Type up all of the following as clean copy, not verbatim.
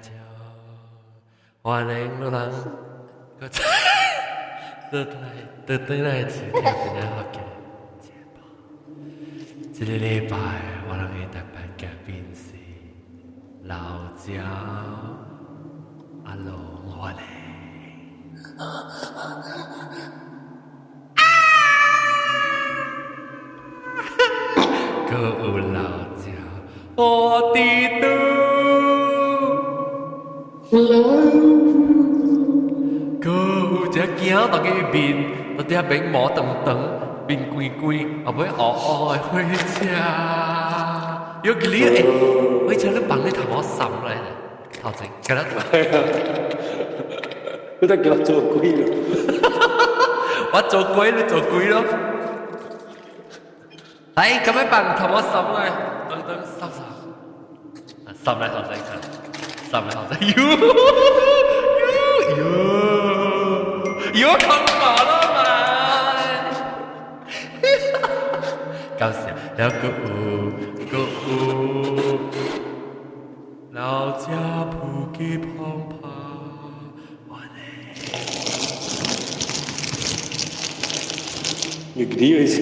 笑，歡迎老人閣再倒來倒轉來收聽今仔福建節目。這个禮拜我人的特別嘉賓是老焦阿龍，歡迎。閣有老焦何弟拄，閣有一個囝當佢面，到底面毛長長，面規規，後尾烏烏的火車，有記你欸，火車你放你頭毛捎來咧，頭前，敢若。你都叫我做鬼咯！我做鬼，你做鬼咯。來，咁樣放頭毛捎來，等等捎捎，捎來頭前看，捎來頭前，喲喲喲，喲康寶了嘛！搞笑，了閣有閣有老家普吉澎湃，我嘞。你幾意思？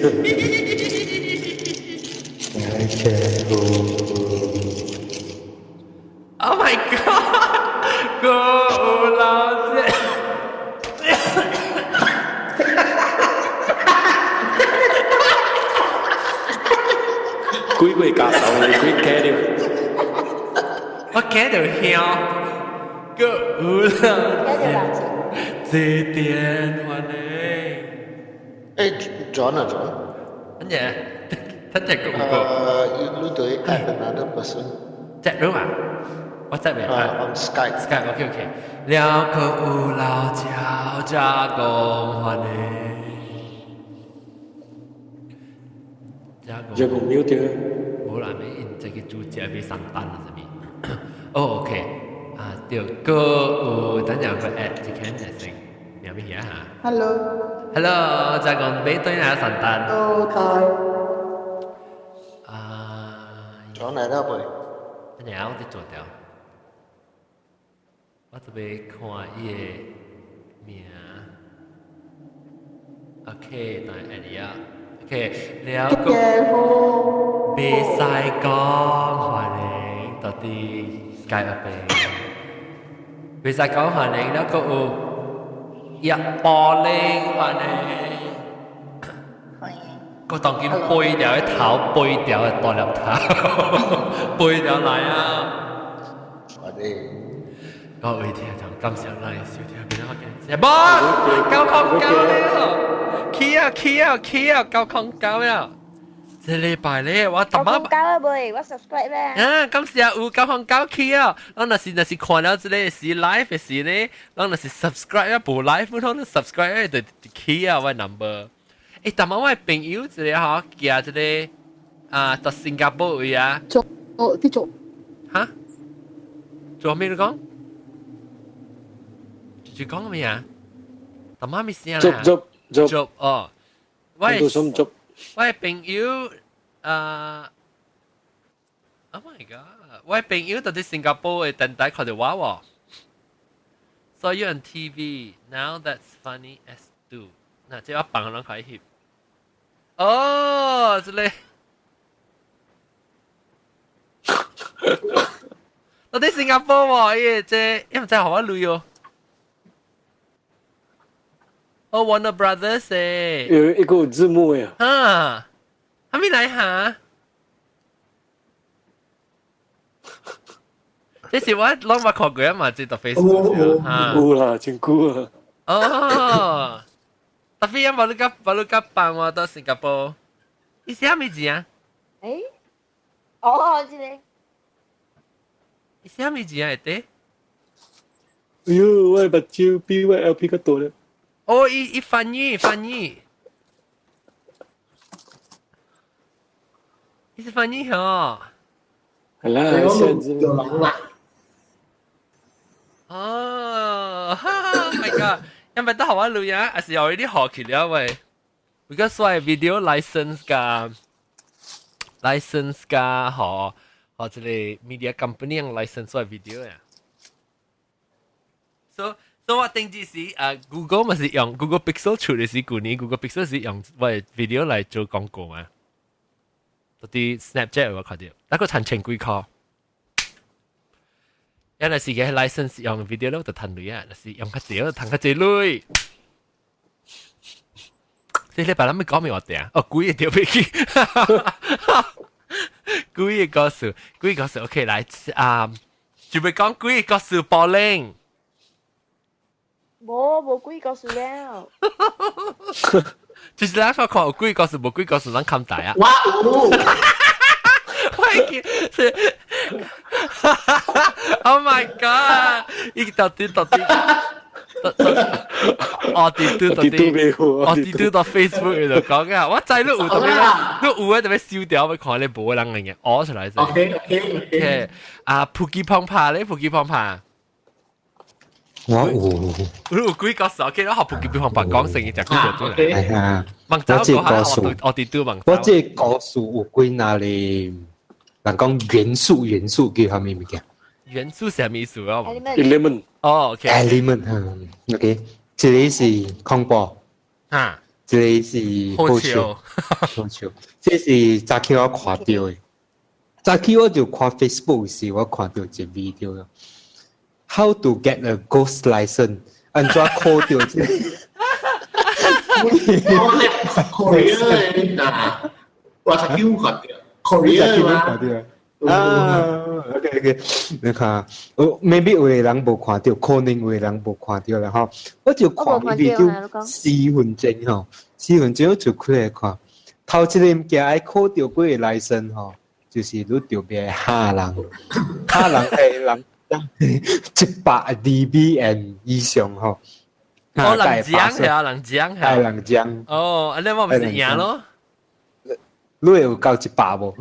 Oh my god！閣有老姐。鬼鬼教授，你鬼驚了？我驚到響，閣有老姐，這電話呢？誒，John 啊 John。乜嘢？他這個 You 對 add another person。 Chat room 啊？我 chat 未？ On Skype。 Skype OK OK。了閣有老焦加工歡迎。加工。加工沒對。無啦，咩因這個主角欲上班啊，啥物？哦，OK，啊對，閣有等陣個 add 一間就先，名咩嘢嚇？Hello。 Hello，加工欲轉來上單。 Hello，台。啊。轉來了未？等陣我佇做掉，我特別看伊个名。OK，等下 add 伊啊。OK，了閣袂使講歡迎到底 Skype 入邊，袂使講歡迎了閣有葉寶玲歡迎，歡迎。閣當今背掉的頭，背掉的大粒頭，背掉來啊！歡迎。各位聽眾，感謝咱的收聽，今仔日節目909了，起啊起啊起啊，九空九了。這禮拜咧，我逐擺九啊未，我 subscribe 咧。啊，感謝有909起啊！咱若是看了這個是 live 的時咧，咱若是 subscribe 啊，無 live 普通 subscribe 就起啊，我 number。欸，逐擺我的朋友一個吼，寄一個啊，到新加坡位啊。做哦，佇做。哈？做咩你講？就講咩啊？逐擺咪聲做做做做哦。我做我的朋友啊，Oh my god！我的朋友佇新加坡的電台看著我喎。So you on TV now? That's funny as do。那這我幫人開翕。哦，這個。我佇新加坡喎，伊這伊毋知予我鐳哦。哦，Warner Brothers 誒，有一個字幕呀。啊，還沒來哈？這是我攏捌看過啊嘛，這個 Facebook 啊。有啦，真久啊。哦，特別啊，無你甲無你甲放我到新加坡，伊寫咩字啊？誒，哦，這個。伊寫咩字啊？會得？哎喲，我的目睭比我 LP 較大咧。哦，伊伊翻譯翻譯，伊是翻譯嗬。係啦，現在。有人啦。哦，哈哈，My God！因為得學我錄音，還是有啲學起了喂。Because 我 video license 加 license 加學學這個 media company 用 license 我 video 呀。So 我頂住時啊，Google 咪是用 Google Pixel 出嘅時，舊年 Google Pixel 是用我 video 來做廣告嘛。嗰啲 Snapchat 我看到，那個賺千幾塊。因為是嘅 license 用 video 咯，就賺鐳啊，是用較濟，賺較濟鐳。這禮拜咱咪講咩話題啊？哦，鬼個掉飛機，鬼個故事，鬼個故事，OK 來啊，準備講鬼個故事，寶玲。無無鬼故事了。就是咱說看有鬼故事，無鬼故事，咱看大啊。我有。喂，是，Oh my God！伊到底到底，哦，啲都到底，哦啲都到 Facebook 度講啊！我知你有特別，你有啊特別燒掉，我看你無人嘅，嘔出來。 OK。啊，普吉胖帕咧，普吉胖帕。我有。你有幾個手？OK，我學普吉胖帕講成一隻故事出來。係啊，我這個故事，我啲都問。我這個故事有幾哪裡？人講元素，元素叫啥物物件？元素是啥物意思啊？Element。哦，OK。 Element 哈，OK。這個是恐怖，啊，這個是好笑，好笑。這是早起我看到的，早起我就看 Facebook 時，我看到一個 video。How to get a ghost license？按怎考著這個？ Korea 嗱，我曾經看到 Korea 嘛。啊，OK，你看，我 maybe 有個人無看到，可能有個人無看到啦吼。我就看 video 4分鐘吼，4分鐘我就開來看。頭一個物件愛考著幾個 license 吼，就是你著別嚇人，嚇人係人100 dB and 以上吼。哦，人講係啊，人講係。人講。哦，啊，你我唔是贏咯？你會有夠100無？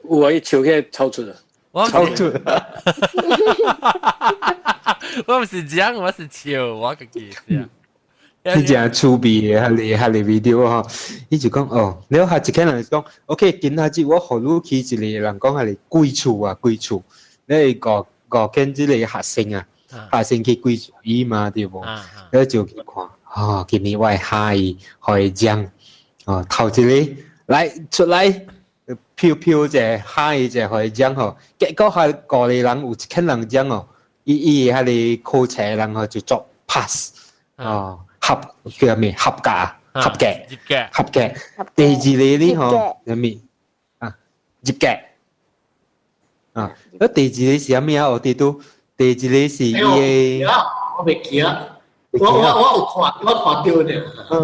有啊，伊笑起來超出啊，超出。我唔是講，我是笑，我個意思啊。你真趣味的，彼個 video 吼，伊就講哦，了後一個人講，OK，今仔日我予你去一個人講彼個鬼厝啊，鬼厝，你五五間這個學生啊，學生去鬼厝伊嘛對無？了就去看，哦，今年我會嚇伊，予伊講，哦，頭一個來出來。飄飄者嚇伊者，予伊講吼，結果係五個人有一群人講哦，伊伊彼個考冊人吼就做 pass，哦，合叫咩？合格，合格，合格。第二個呢吼，啥物啊？入格啊！啊，第二個是啥物啊？我哋都第二個是伊個，我袂記啊，我有看，我看著呢。嗯，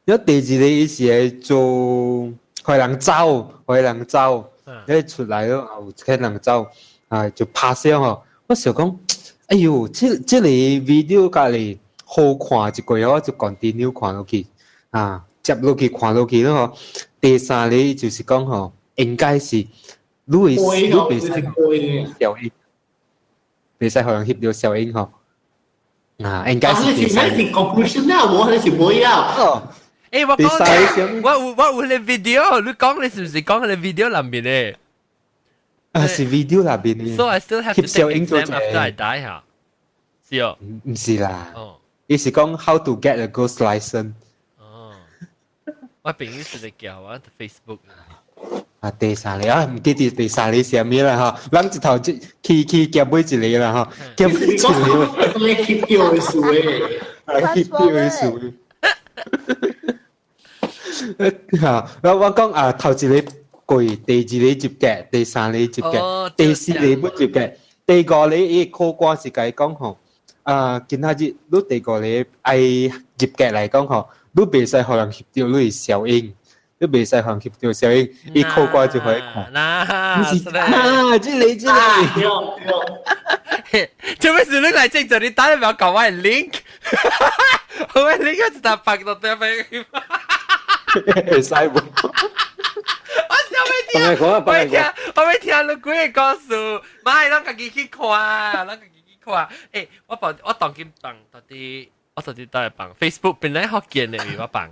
啊，第二個伊是會做。予人走，予人走，你出來咯，有一個人走，啊就拍攝吼。我想講，哎喲，這個 video 家裡好看一個，我就 continue 看落去，啊，接落去看落去咯吼。第三個就是講吼，應該是你會你袂使小英，袂使予人翕著小英吼。啊，應該是第三。是 conclusion 啦，無你是尾啊。哦。誒，我講，我有個 video，你講你是唔是講個 video 裏面咧？啊，是 video 內面嘅。 So I still have to take exam after I die 嚇？是哦。唔是啦。哦。伊是講 how to get a ghost license。哦。我朋友是在叫我 Facebook。啊，第三個啊，毋記得第三個是啥物啦吼，咱一頭去去夾尾一個啦吼，夾尾一個。你翕著的事誒。啊，翕著的事。嚇！我講啊，頭一個過，第二個入格，第三個入格，第四個不入格，第五個伊考官是共伊講吼，啊，今仔日你第五個愛入格來講吼，你袂使予人翕著你的小英，你袂使予人翕著小英，伊考官就會看。嗱，是啊，這個這個。對對。做咩事你嚟正就你打你唔要講我係 link，我係 link 就打拍到對面。會使無？我想欲聽，我欲聽，我欲聽你幾个故事，媽，咱家己去看，咱家己去看。欸，我放我當今放到底，我到底倒來放 Facebook 本來福建的，我放，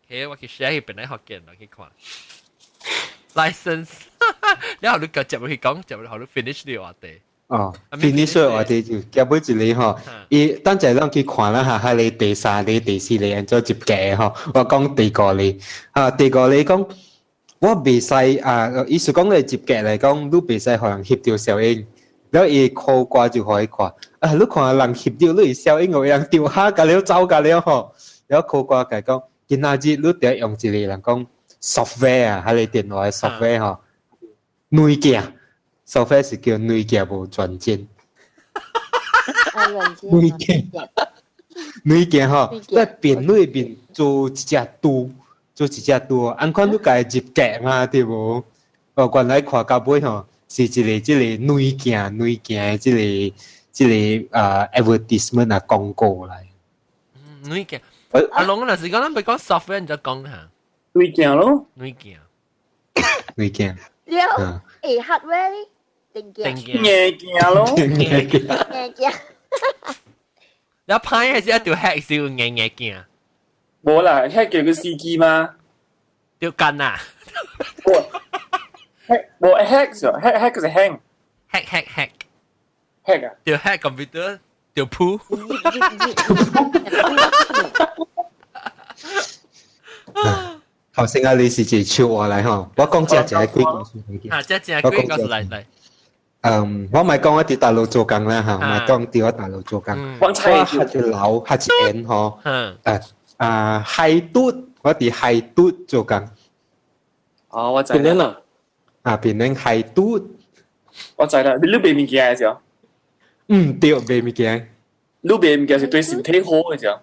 嘿，我去 share 去本來福建，去看。License，然後你個接落去講，接落去予你 finish 呢個話題。哦，finish 我哋就夾尾一個吼，伊等陣咱去看啦嚇，係你第三個、第四個按怎入格吼。我講第五個，啊，第五個講我袂使啊，意思講你入格來講，你袂使予人翕著小影，了伊苦瓜就予伊看，啊，你看人翕著你小影，有人丟蝦甲了走甲了吼，了苦瓜共講，今仔日你得用一個人講 software 啊，彼个電話的 software 吼，軟件。software 是叫軟件無全真。啊，軟件。軟件，軟件吼，在電腦裏面做一隻豬，做一隻豬，按款你共伊入格嘛，對無？哦，原來看到尾吼，是一個這個軟件，軟件的這個啊 advertisement 啊廣告來。軟件，阿龍若是講咱欲講 software，你就講下。軟件咯。軟件。軟件。了，誒，hardware 咧？定件。定硬件咯。硬件。硬件。你歹還是一條 hack 是硬硬件？無啦，hack 叫個司機嘛。條筋啊？無 hack 無 hack 是 hack hack 是 hang。 hack hack hack。 hack 啊？條 hack computer 條鋪。頭先啊，你是一個笑話來吼，我講這一個鬼故事。啊，這一個鬼故事來來。嗯，我咪講我佇大陸做工啦嚇，咪講佇我大陸做工。我下一樓下一間吼，誒啊海都，我佇海都做工。哦，我知。檳城啦。啊，檳城海都。我知啦，你賣物件的時候。嗯，對，賣物件。你賣物件是對身體好的時候。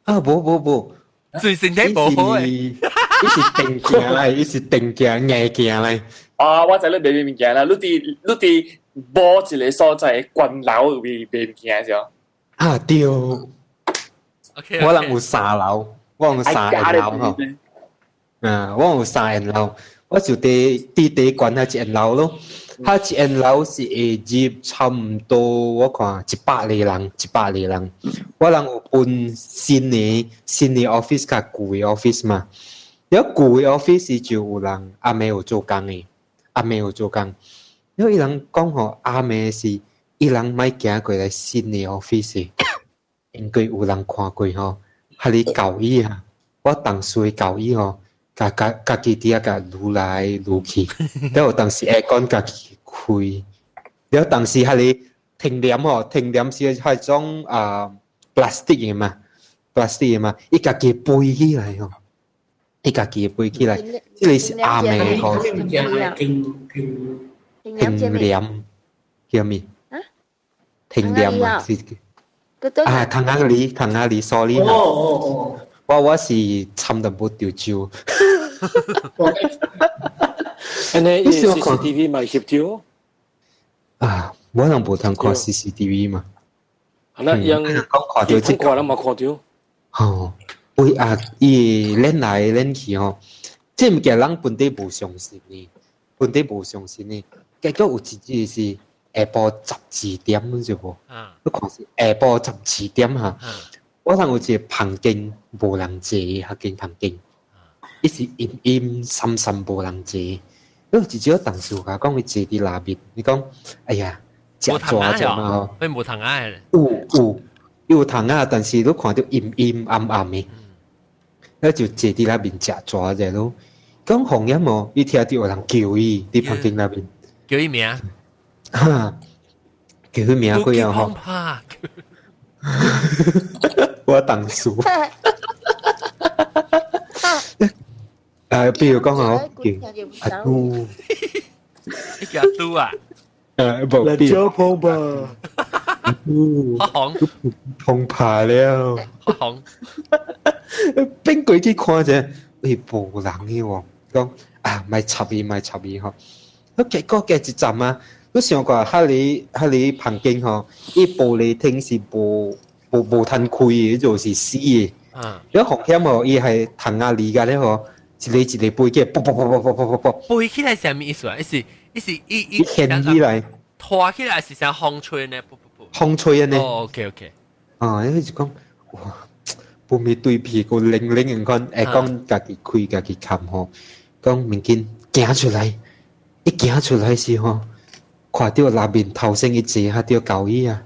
啊，無無無。對身體無好的。伊是定件來，伊是定件硬件來。啊！我知你賣物件啦，你佇某一個所在關樓賣物件時候。啊對。 OK。我人有三樓，我有三樓吼。啊，我有三樓，我就佇第懸彼一樓咯。彼一樓是會入差毋多，我看100個人，100個人。我人有分新的 office 佮舊的 office 嘛。了舊的 office 就有人暗暝有做工的，暗暝有做工。了伊人講吼，暗暝是伊人莫行過來新的 office，因為有人看過吼，彼咧教伊啊，我同事的教伊吼，共家家己佇遐共擼來擼去，了有當時會講家己開，了當時彼咧停簾吼，停簾是彼種啊 plastic 的嘛，plastic 的嘛，伊家己飛起來吼。伊家己飛起來，這個是暗暝吼。停停簾叫咩？停簾啊，是啊，窗仔裡，窗仔裡，sorry 哦哦哦。我是參淡薄著酒。按呢 CCTV 嘛翕著？啊，我人無通看 CCTV 嘛。係啦，樣講看著這看人嘛看著。吼。喂啊！伊練來練去吼，這物件人本地無相信呢，本地無相信呢。結果有一日是下晡12點就無，你看是下晡12點哈。我通有一個房間無人坐，彼間房間，伊是陰陰森森無人坐。你有一少同事共講伊坐佇內面，伊講哎呀，食蛇隻嘛吼。佢無窗仔。有有有窗仔，但是你看著陰陰暗暗的。咧就坐佇內面食蛇者咯。講紅葉無，伊聽著有人叫伊佇房間內面。叫伊名。哈，叫伊名幾樣吼？我同事。比如講吼，叫阿杜。你叫阿杜啊？無。辣椒碰吧。紅。碰怕了。紅。變過去看者，喂，無人去喎。講啊，莫插伊，莫插伊吼。結果過一站啊，你想看，彼个房間吼，伊玻璃廳是無通開的，就是死的。嗯。你風險吼，伊係窗仔離個咧吼，一個一個飛起來，啵啵啵啵啵啵啵啵。飛起來是啥物意思啊？伊是伊是伊伊掀起來。拖起來是像風吹呢？啵啵啵。風吹呢？哦，OK OK。啊，伊就講哇，半暝對屁股冷冷樣款，會講家己開家己冚吼，講物件行出來，一行出來時吼，看到內面頭先伊坐下著交伊啊，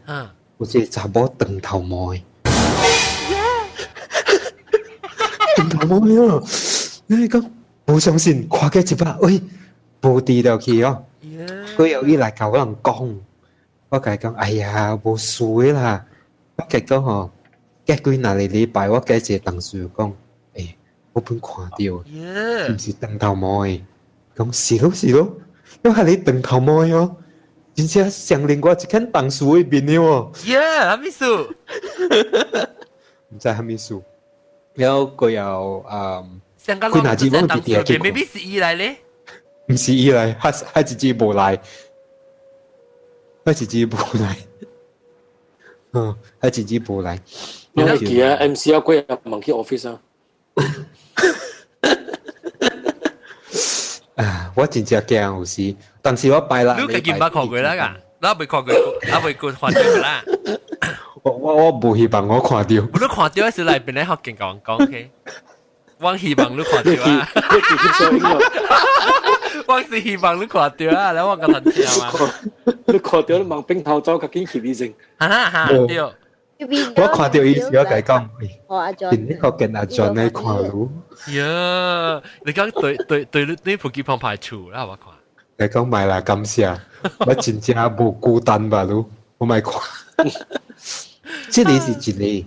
有一個查某長頭毛的，長頭毛的哦，你講無相信，看過一擺，喂，無佇落去哦，佢又伊來共我人講，我共伊講，哎呀，無事的啦，我結果吼，隔幾若個禮拜，我佮一個同事講，欸，我本看著，是毋是長頭毛的？講是咯是咯，我係你長頭毛的哦，真正相連我一間同事的面的哦。耶，啥物事？毋知啥物事。然後佢又上個幾若日攏佇佇，maybe 是伊來咧？毋是伊來，他一日無來，他一日無來，嗯，他一日無來。你記啊，MC 啊，過日問去 office 啊。啊！我真正驚有時，但是我拜啦。你家己毋捌看過啦㗎？我未看過，我未過看著啦。我無希望我看著。你看著時內邊咧福建共人講，OK？我希望你看著啊！我是希望你看著啊！你我共人聽嘛。你看著你望冰頭走，較緊翕伊先。哈哈，對。我看著伊時，我共伊講，見呢個見阿 John 來看你。呀，你講對對對，你普吉旁排除啦，我看。你講莫啦，感謝，我真正無孤單吧，你，我莫看。這個是一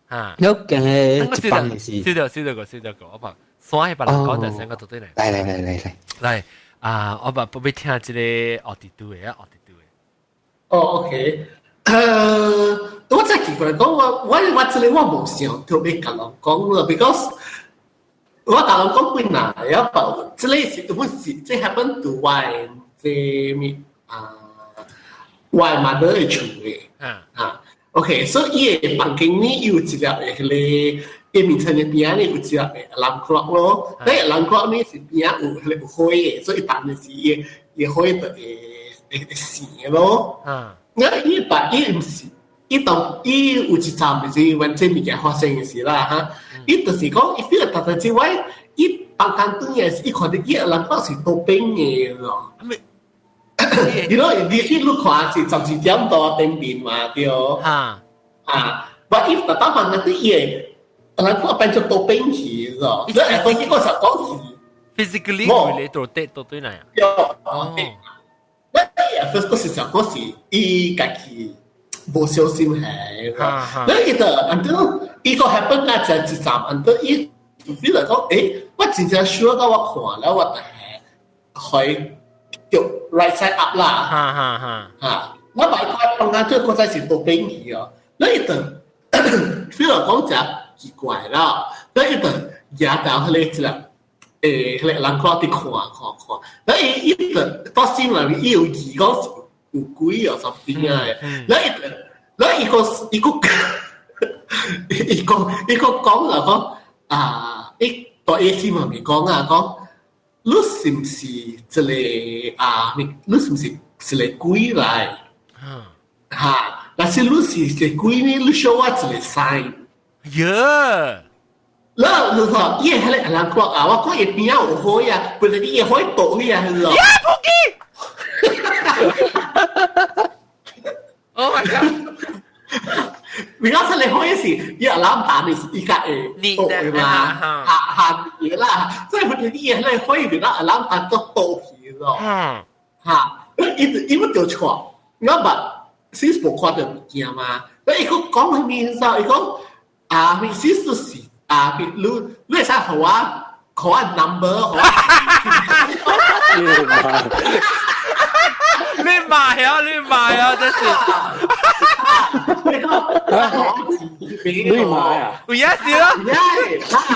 個，有嘅一幫的是。燒掉燒掉個燒掉個，我把山彼別人講就先個對來。來來來來來。來啊！我把不欲聽這個奧迪都的啊，奧迪都的。哦，OK。我真奇怪講，我這個我無想特別共人講啦，because 我共人講幾若，也不，這個是本是這 happen to 我這物啊，我 mother 的厝的。啊，OK，所以伊的房間呢有一粒的彼個，伊面層的邊仔呢有一粒的 alarm clock 咯，那 alarm clock 呢是邊仔有彼個有火的，所以當的時伊伊火就會會閃咯。我伊把伊毋是，伊當伊有一站就是阮這物件發生的時啦哈，伊就是講伊 feel 逐逐之外，伊房間轉的時，伊看著伊人講是倒冰的咯。你咯，你去你看是12點多頂面嘛對。哈。啊，我伊逐當房間對伊的，人講變做倒冰去咯。你下當伊個時講是 physically 會嚟到對到對來啊。哦。我 first 嗰時就嗰時，伊家己無小心係，你伊就按照伊個 happen 啊，就一站，按照伊 feel 嚟講，誒，我真正 sure 到我看了，我就係去叫 right side up 啦，哈哈哈，嚇，我買塊放下這個才是多兵去哦，你伊就 feel 嚟講就奇怪啦，你伊就壓到彼個一個。誒，彼個人看佇看看看，那伊伊就到心內面伊有疑講是有鬼哦，something 啊，那伊就那伊個伊個伊個伊個講啦講啊，伊大伊心內面講啊講，你是毋是一個啊？你是毋是一個鬼來？嚇！若是你是一個鬼呢，你 show 我一個 sign。耶！แล้ว你說伊彼個人講啊，我講伊邊仔有火啊，本來伊火倒去啊，是咯。呀，撲街！Oh my god！你講出來火是，伊人打你是伊家會倒的嘛，下下嘢啦，所以本來伊彼個火變到人打都倒去咯。嚇！伊伊乜就錯，我捌 since 無看著物件嘛，所以伊閣講啥物意思？伊講啊，意思就是。啊！你你會使予我予我 number，予我。你買啊！你買啊！真是。你買啊？有影是咯。哈哈，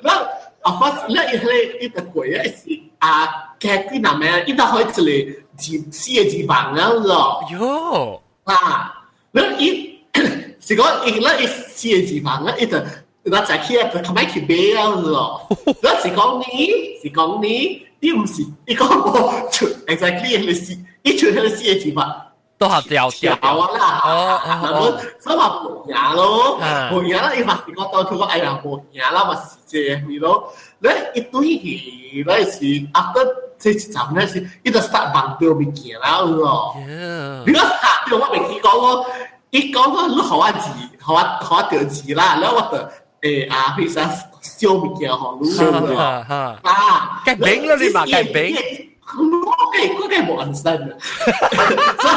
那啊，我你伊彼個伊個鬼啊是啊，加幾若咩？伊都開一個字四個字房了咯。喲。啊！你伊。是講伊咱伊四個字房啊，伊就咱早起來就較歹去買啊咯。咱是講你，是講你，你毋是，伊講無出 exactly 彼個四，伊出彼個四個字房，都係掉掉啦。哦哦，所以嘛無贏咯，無贏啦！伊嘛是講當初講哎呀無贏啦，嘛是這個咯。你一對去，咱是 after 這一站咧是，伊就 start 問到物件啦，有哦。你講嚇，對我未記講我，伊講我你予我字，予我著字啦，然後我就啊，譬如說燒物件予你。啊，計餅咯，你嘛計餅。我計無 understand 啊，所以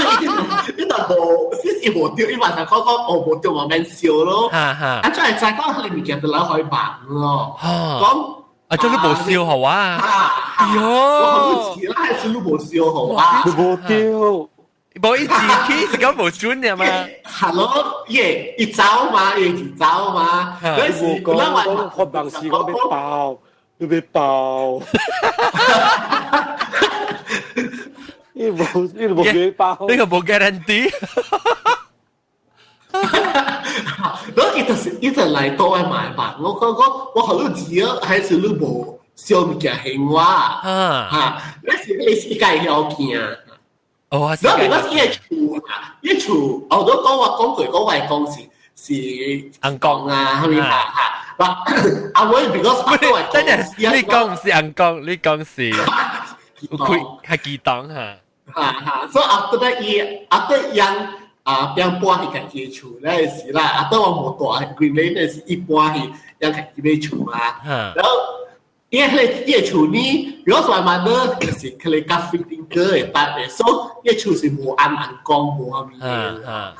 伊就無，伊無對，伊嘛就講講哦無對嘛免燒咯。啊，再係再講佢物件就攞去問咯，講。啊，做你無燒好啊？喲，我好似啦，係你無燒好啊？你無對，無伊自己是講無準嘅嘛？係咯，伊伊走嘛，伊自走嘛。嗰時講講發夢時講欲爆，你欲爆。你無你無欲爆，呢個無 guarantee。然後伊就是伊就來倒來買吧，我講講我好你字啊，還是你無燒物件還我啊？你是你是家曉驚。哦，然後我是伊個厝啊，伊厝，我都講我講過講我講是是尪公啊，係咪嚇嚇？阿妹，because 等陣你講唔是尪公，你講是開係機動嚇。嚇嚇，所以 after that 伊 after 樣。啊，變搬去家己的厝咧是啦，啊，當我無住green lane 咧是伊搬去讓家己買厝嘛。然後伊迄個伊個厝呢，如果說嘛呢，就是佢哋較 free thinker 的搭的，所以伊厝是無按尪公無啥物的。啊，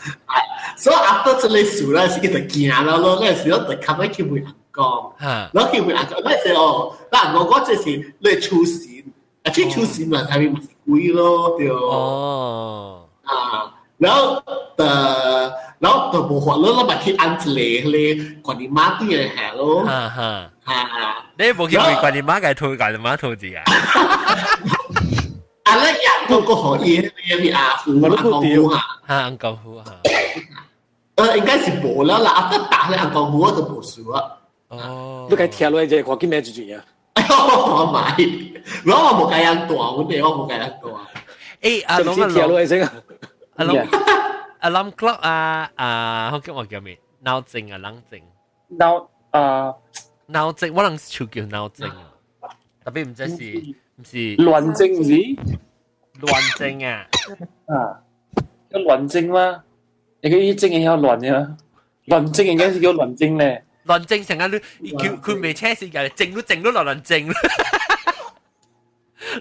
所以 after 這個事咧是伊就驚了咯，那時候就較尾去問尪公，然後去問尪公，那時候那尪公講這是你厝神，啊，這厝神嘛，啥物嘛是鬼咯，對。哦。啊。然後就然後就無法咯，我咪去按一個迄個觀音媽對來下咯。哈哈，哈。你無去問觀音媽該推觀音媽推字啊？啊，你也個個可以，你阿父阿公父哈。哈，阿公父哈。應該是無啦啦，啊，打咧阿公父我就無數啊。哦。你該聽落來，看見咩就啊？我買，我我無該樣大，我哋我無該樣大。誒，阿龍聽落來先啊。阿龍 alarm clock 啊啊，好叫我叫咩？鬧鐘啊，冷靜。鬧啊，鬧鐘，我能手叫鬧鐘啊，特別唔知是唔是亂鐘是？亂鐘啊！啊，叫亂鐘嗎？你個伊鐘會曉亂嘅，亂鐘應該是叫亂鐘咧。亂鐘成日你佢佢未車時間，靜都靜都落亂靜，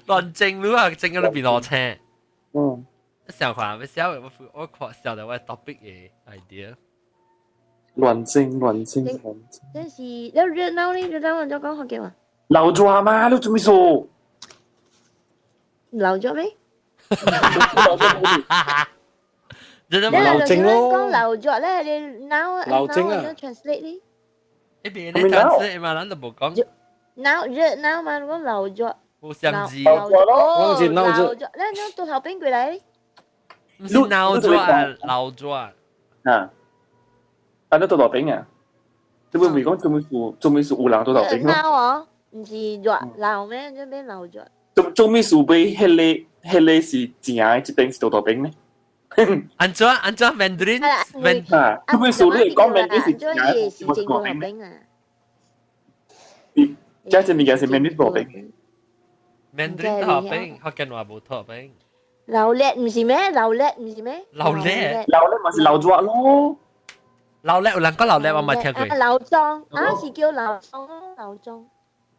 亂靜你啊，靜喺裏邊落車。嗯。想看，要寫我我看想到我 topic 嘅 idea。亂鐘亂鐘亂鐘。這是你熱鬧呢？熱鬧人就講福建話。留住阿媽，你做咩數？留咗咩？你留精咯。講留咗咧，你 now 留精啊？translate 呢？一邊你 translate 嘛，咱都無講。 now 熱鬧嘛，講留咗。無相字。留咗。留咗。你你到頭邊過來？唔是鬧咗啊，鬧咗啊！啊，啊，你到頭邊啊？你會唔會講做咩事？做咩事有人到頭邊咯？鬧哦，唔是熱鬧咩？這邊鬧咗。做做咩事俾迄個迄個是正的，這邊是到頭邊呢？安怎安怎 Mandarin？啊，做咩事你會講 Mandarin 是正的，是正到頭邊啊？這隻物件是 Mandarin 頭邊。 Mandarin 頭邊，福建話無頭邊。流叻唔是咩？流叻唔是咩？流叻，流叻咪是流熱咯。流叻有人講流叻，我冇聽過。流莊啊，是叫流莊，流莊。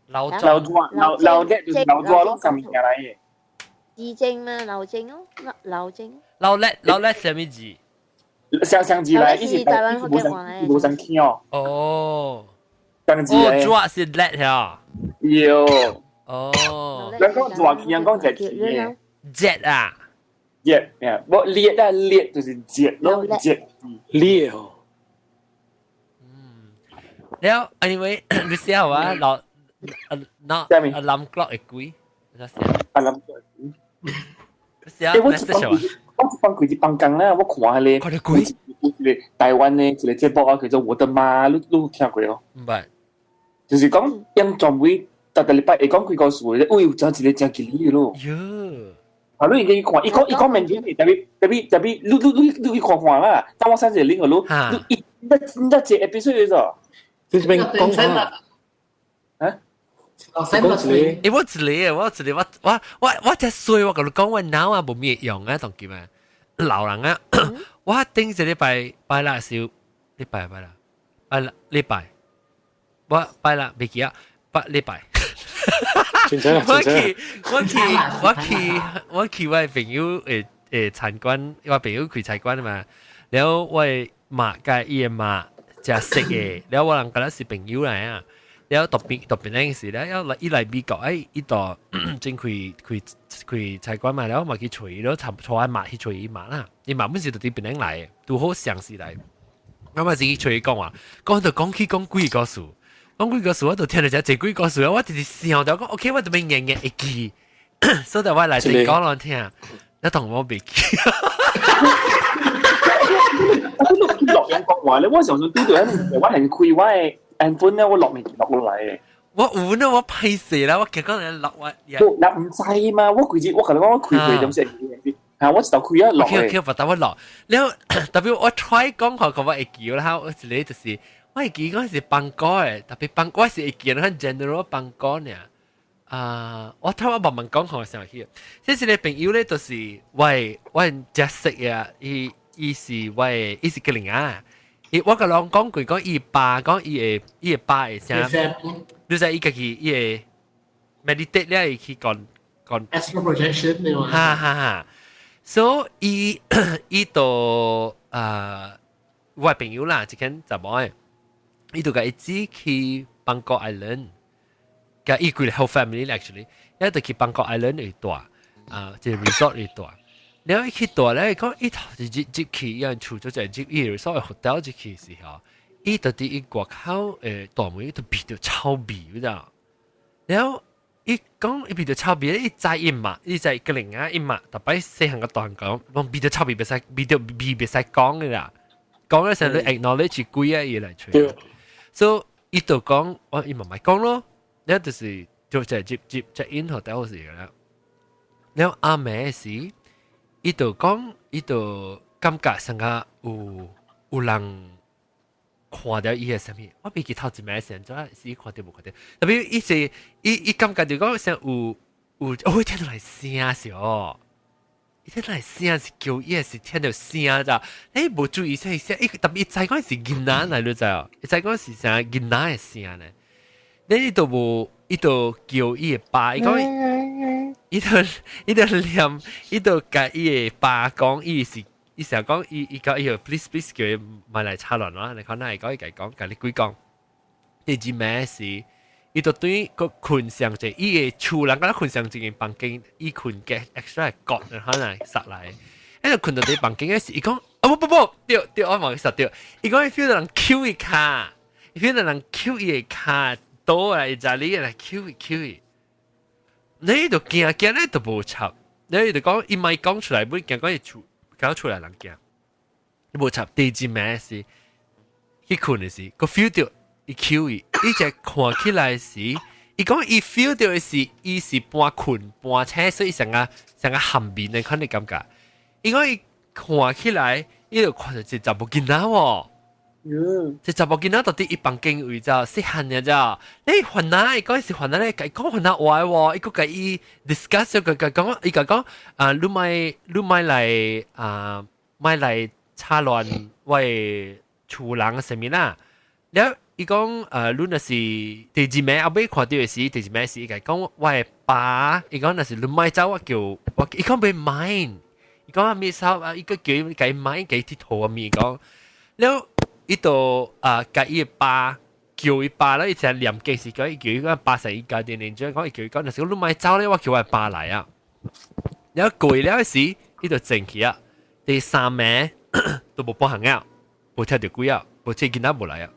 流流熱，流流叻就是流熱咯，啥物件來嘅？字正嘛，流正咯，流正。流叻，流叻啥物字？相相字來，伊是台灣福建話來，無相聽哦。哦。相字哦，熱是叻呀。有。哦。人講熱氣，人講熱氣嘅。熱啊！熱呀，無烈啊烈就是熱咯，熱烈哦。嗯，了，anyway，你寫啊，老，那 alarm clock 會幾？ alarm clock 會幾？欸，我一幫我一幫幾一幫工咧，我看彼個，看彼幾？一個台灣的一個節目啊，叫做《我的媽》，你你有聽過哦？毋捌。就是講，因專門逐逐禮拜會講幾個事，哎呦，真一個真吉利咯。喲。啊！你應該去看，伊講伊講面特別特別特別，你你你你去看看啦。等我 send 一個 link 予你，你一你你一個 episode 咗。你這邊講啥？啊？講一個，我一個，我一個，我只衰，我共你講，我腦啊無咩用啊，當今啊，老人啊，我頂一禮拜拜六時，禮拜拜六，拜六禮拜，我拜六袂記啊，拜禮拜。我去我去我去我去我朋友餐館，我朋友開餐館嘛，然後我的媽佮伊的媽食識的，然後我人佮咱是朋友來啊。然後特別特別那時咧，要來伊來美國，哎，伊到正開餐館嘛，然後嘛去揣伊，然後坐阿媽去揣伊媽啦，伊媽本是佇檳城來的，拄好相識來。我嘛是去揣伊講話，講到講起講幾個事，講幾個事，我就聽到這幾個事，我直直想到講，OK，我就欲硬硬會記，所以我來這講來聽，你同我袂記。我錄音講話咧，我上次拄到喺我係開我的 iPhone 咧，我錄未錄落來嘅。我有呢，我歹勢啦，我結果人錄我。我唔知嘛，我規日我可能講我開開點先，嚇我一頭開啊錄。 OK OK，不等我錄。然後特別我 try 講話，我會記啦，我一個就是我會記講是放歌的，特別放歌是會記，咱 general 放歌呢。啊，我睇我慢慢講好想起。這一個朋友咧，就是我認識嘅，伊是我伊是吉林啊。伊我共人講過，講伊爸講伊的爸會啥？你知伊家己伊會 meditate 了，伊去講講。 Astral projection 你話？哈哈哈。所以伊就啊，我朋友啦，一間查某的，伊就共伊姊去 Bangkok Island，共伊規個 whole family actually，伊就去 Bangkok Island 去住，啊，這個 resort 去住。然後伊去住咧，伊講伊頭一日入去，伊厝就入伊 resort hotel 入去時候，伊就佇伊外口大門，伊就聞著臭味，你知影？然後伊講伊聞著臭味，伊知伊嘛，伊知個零啊，伊嘛，逐擺細漢佮大漢講，講聞著臭味袂使，聞著味袂使講的啦，講了時你 acknowledge 鬼啊，伊來揣。所以伊就講，我伊嘛莫講咯，然後就是就入入 check in hotel 時啦。然後暗暝時，伊就講，伊就感覺上個有人看著伊的啥物，我袂記頭一暝時陣，是伊看著無看著？特別伊是伊感覺就講像有，哦，聽到來聲是哦，伊聽到來聲是叫伊是聽著聲咋？你無注意聲聲，伊特別伊知講是囡仔來，你知哦？伊知講是啥囡仔的聲呢？你都無，伊就叫伊的爸，伊講，伊就念，伊就共伊的爸講，伊是。伊成日講，伊講伊就 please please 叫伊莫來吵亂我，你看哪會講伊共伊講，共你鬼講。第二暝是，伊就對個睏上者，伊的厝人敢若睏上一間房間，伊睏嘅 extra 閣，可能殺來。伊就睏到佇房間的時，伊講，哦不不不，對對，我嘛殺對。伊講伊 feel 到人搝伊跤，伊 feel 到人搝伊的跤，倒來在裡來搝伊搝伊。你就驚驚，你就無插，你就講伊莫講出來，不驚講伊厝。搞出來人驚，伊無插。第二暝是去睏的時，個 feel 到伊搝伊，伊就看起來時，伊講伊 feel 到的是，伊是半睏半醒，所以成個成個含面的款的感覺。伊講伊看起來，伊就看著一個查某囡仔喎。這查某囡仔到底伊房間位咋細漢的咋？你番仔伊講是番仔咧，共伊講番仔話喎，伊閣共伊 discuss 佢佢講，伊共講啊，你莫來啊，莫來吵亂我的厝人啥物啦。了伊講你若是第二暝後尾看著的時，第二暝時伊共講我的爸，伊講若是你莫走，我叫我，伊講袂 mind，伊講啊咩手啊，伊閣叫伊共伊 mind，共伊鐵佗啊物講，了。伊就啊，共伊的爸叫伊爸啦，伊成念經時講，伊叫伊講爸成伊家電連長講，伊叫伊講，若是你莫走咧，我叫我爸來啊。然後過了時，伊就靜去啊。第三暝都無半項啊，無聽著鬼啊，無這囡仔無來啊。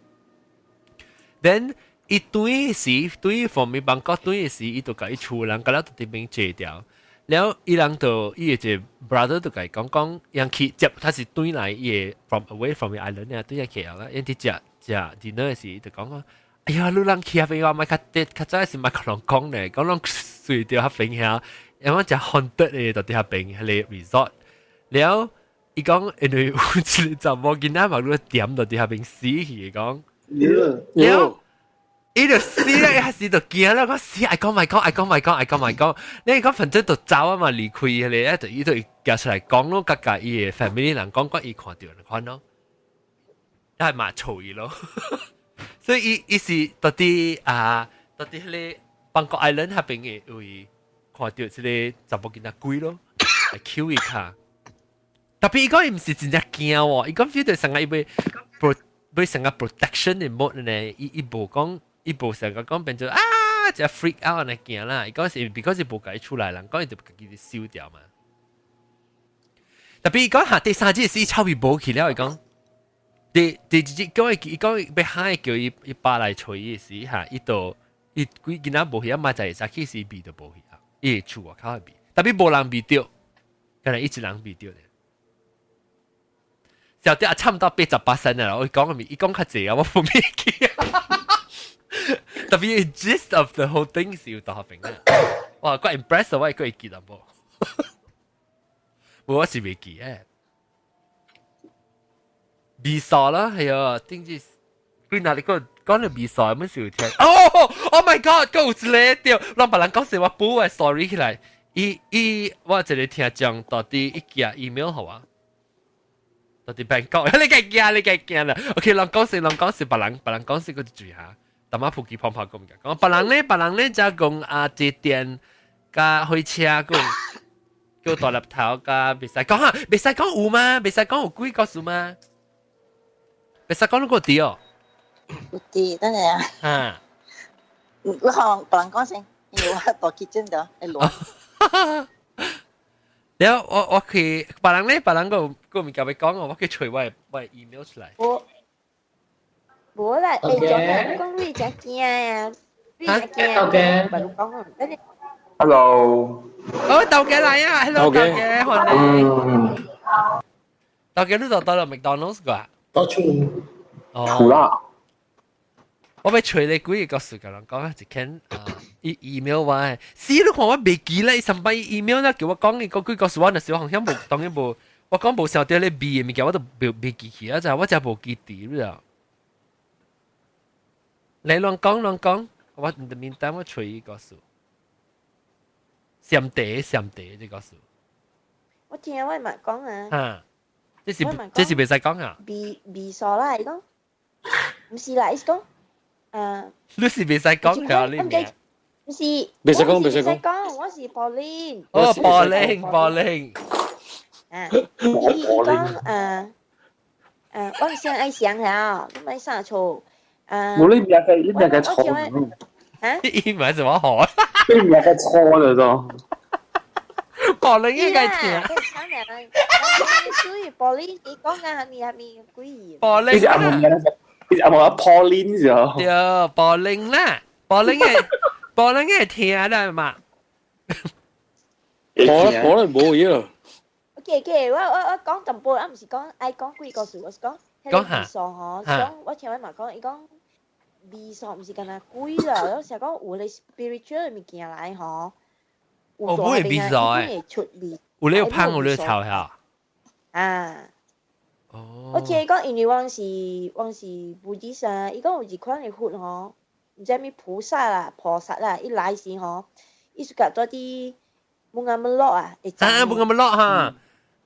Then 伊轉時，轉 from 伊 Bangkok 轉時，伊就共伊厝人共了佇邊坐掉。了伊人就伊的一個 brother 就共伊講講，𪜶去接他是轉來伊的 from away from the island 啊，轉來 KL 啦，𪜶佇食食 dinner 時就講講，哎呀，你人去遐邊我莫較較早時莫共人講咧，講攏睡著遐邊遐，因為食 haunted 的就佇遐邊彼個 resort。了伊講因為有一個查某囡仔嘛，你點到佇遐邊死去講，了。伊就死啦，一時就驚啦，我死，愛講咪講，愛講咪講，愛講咪講。你講反正就走啊嘛，離開咧，就伊就夾出來講咯，佮佮伊的 family 人講，講伊看著人看咯，係嘛嘈伊咯。所以伊伊是到底啊，到底彼個 Bangkok Island 彼邊的位看著這个查某囡仔鬼咯，來抾伊跤。特別伊講伊毋是真正驚喎，伊講 feel 到成個伊欲 pro 欲成個 protection 的 mode 呢，伊伊無講。伊無成個講變做啊，就 freak out 來驚啦。伊講是 because 伊無共伊出來，人講伊就家己收掉嘛。特別伊講下第三日是臭味無去了，伊講第第二日講伊伊講欲喊叫伊伊爸來揣伊時嚇，伊就伊規囡仔無去啊嘛，就會早起時味就無去啊，伊厝外口的味，特別無人味著，敢若伊一人味著咧。小弟啊，差毋多88%啦，我講嘅伊講較濟啊，我無記記。特別 gist of the whole thing 是有大學平啊！哇，怪 impressed 我會會記得無？無我是袂記誒。味素啦，係啊，頂住佢哪裡個講到味素，有時有聽。哦，Oh my God，閣有一个對，讓別人講說我補個 story 起來，伊伊我一个聽眾到底伊寄 email 予我。到底 Bangkok，你該驚，你該驚啦。OK，人講說，人講說，別人別人講說，閣注意下。淡仔普及泡泡講物件，講別人咧，別人咧就講啊，坐電佮火車講叫大粒頭佮袂使講哈，袂使講有嗎？袂使講有鬼故事嗎？袂使講你個佇哦。有佇，等下啊。啊。你可別人講先，因為我大kitchen 度會亂。了我我去別人咧，別人個個物件欲講哦，我去揣我我 email 出來。我。無啦，欸，講啊，你講你真驚啊，你真驚啊，別你講啊，等下。 Hello。哦，豆家來啊，Hello，豆家，歡迎。豆家，你就到了 McDonald's 個？到厝。厝啦。我欲揣你幾個故事，共人講啊，一間啊，伊 email 我，死你看我袂記咧，伊上擺 email 咧叫我講伊個幾個故事，我那時候好像無，當然無，我講無想著咧味的物件，我都袂袂記起啊，就我真無記得了。來亂講亂講，我唔得面等我揣伊故事。上茶上茶這個故事。我聽我嘛講啊。哈，這是這是袂使講啊。味味素啦，伊講，毋是啦，伊是講，啊。你是袂使講啊，你名。毋是。袂使講，袂使講。講，我是 Pauline。哦，Pauline，Pauline。啊，伊伊講，啊，啊，我先愛想下，你莫啥錯。啊！冇你名嘅，你名嘅錯。啊？伊唔係怎麼學？你名嘅錯了都。 Pauline 應該聽。所以 Pauline，你講緊係咪係咪鬼？ Pauline。你是阿毛名，你是阿毛阿 Pauline 是哦。對，Pauline 啦，Pauline 嘅 Pauline 嘅聽啦嘛。可可能冇嘢。 OK，我我我講淡薄，啊毋是講愛講幾個事，我是講。講下，味素吼，講我聽我嘛講，伊講味素毋是干焦鬼啦，我成日講有咧 spiritual 物件來吼。哦，不會味素誒，出味。有咧有芳，有咧臭嚇。啊。哦。我聽伊講，因為我是我是 Buddhist 啊，伊講有一款的佛吼，毋知物菩薩啦、菩薩啦，伊來時吼，伊是共蹛佇 Bunga Melok 啊，會啊，Bunga Melok 哈。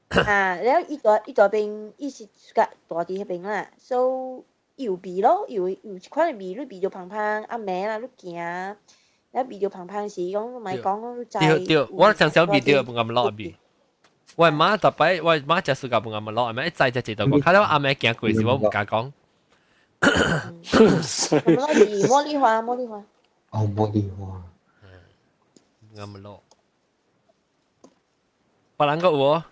啊，了伊蹛伊蹛邊，伊是共蹛佇彼邊啦，所以伊有味咯，有有一款的味，你味著芳芳，暗暝啦，你行，了味著芳芳時，講莫講你知。對對，我常常味著 Bunga Melok 味。我媽逐擺，我媽食暑假 Bunga Melok，咪一知就知道過。看到暗暝行過時，我毋敢講。什麼是茉莉花？茉莉花。哦，茉莉花。 Bunga Melok。別人個有無？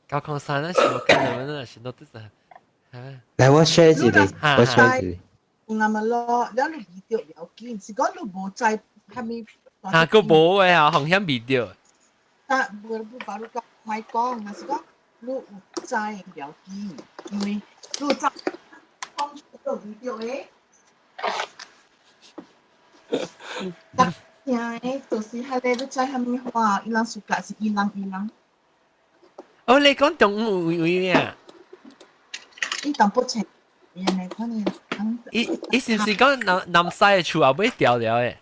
高空山那是我跟你們那是都是。來，我 share 一個，我 share 一個。 Bunga Melok，了你味著袂緊，是講你無知啥物。啊，閣無的啊，風險味著。但無無把你講，莫講，若是講你有知袂緊，因為你有知講出個味著的。聽的，就是彼個你知啥物花，伊人暑假是伊人伊人。哦，你講中午有有啊？伊淡薄青，伊安尼款的。伊伊是唔是講南南西嘅厝後尾掉了嘅？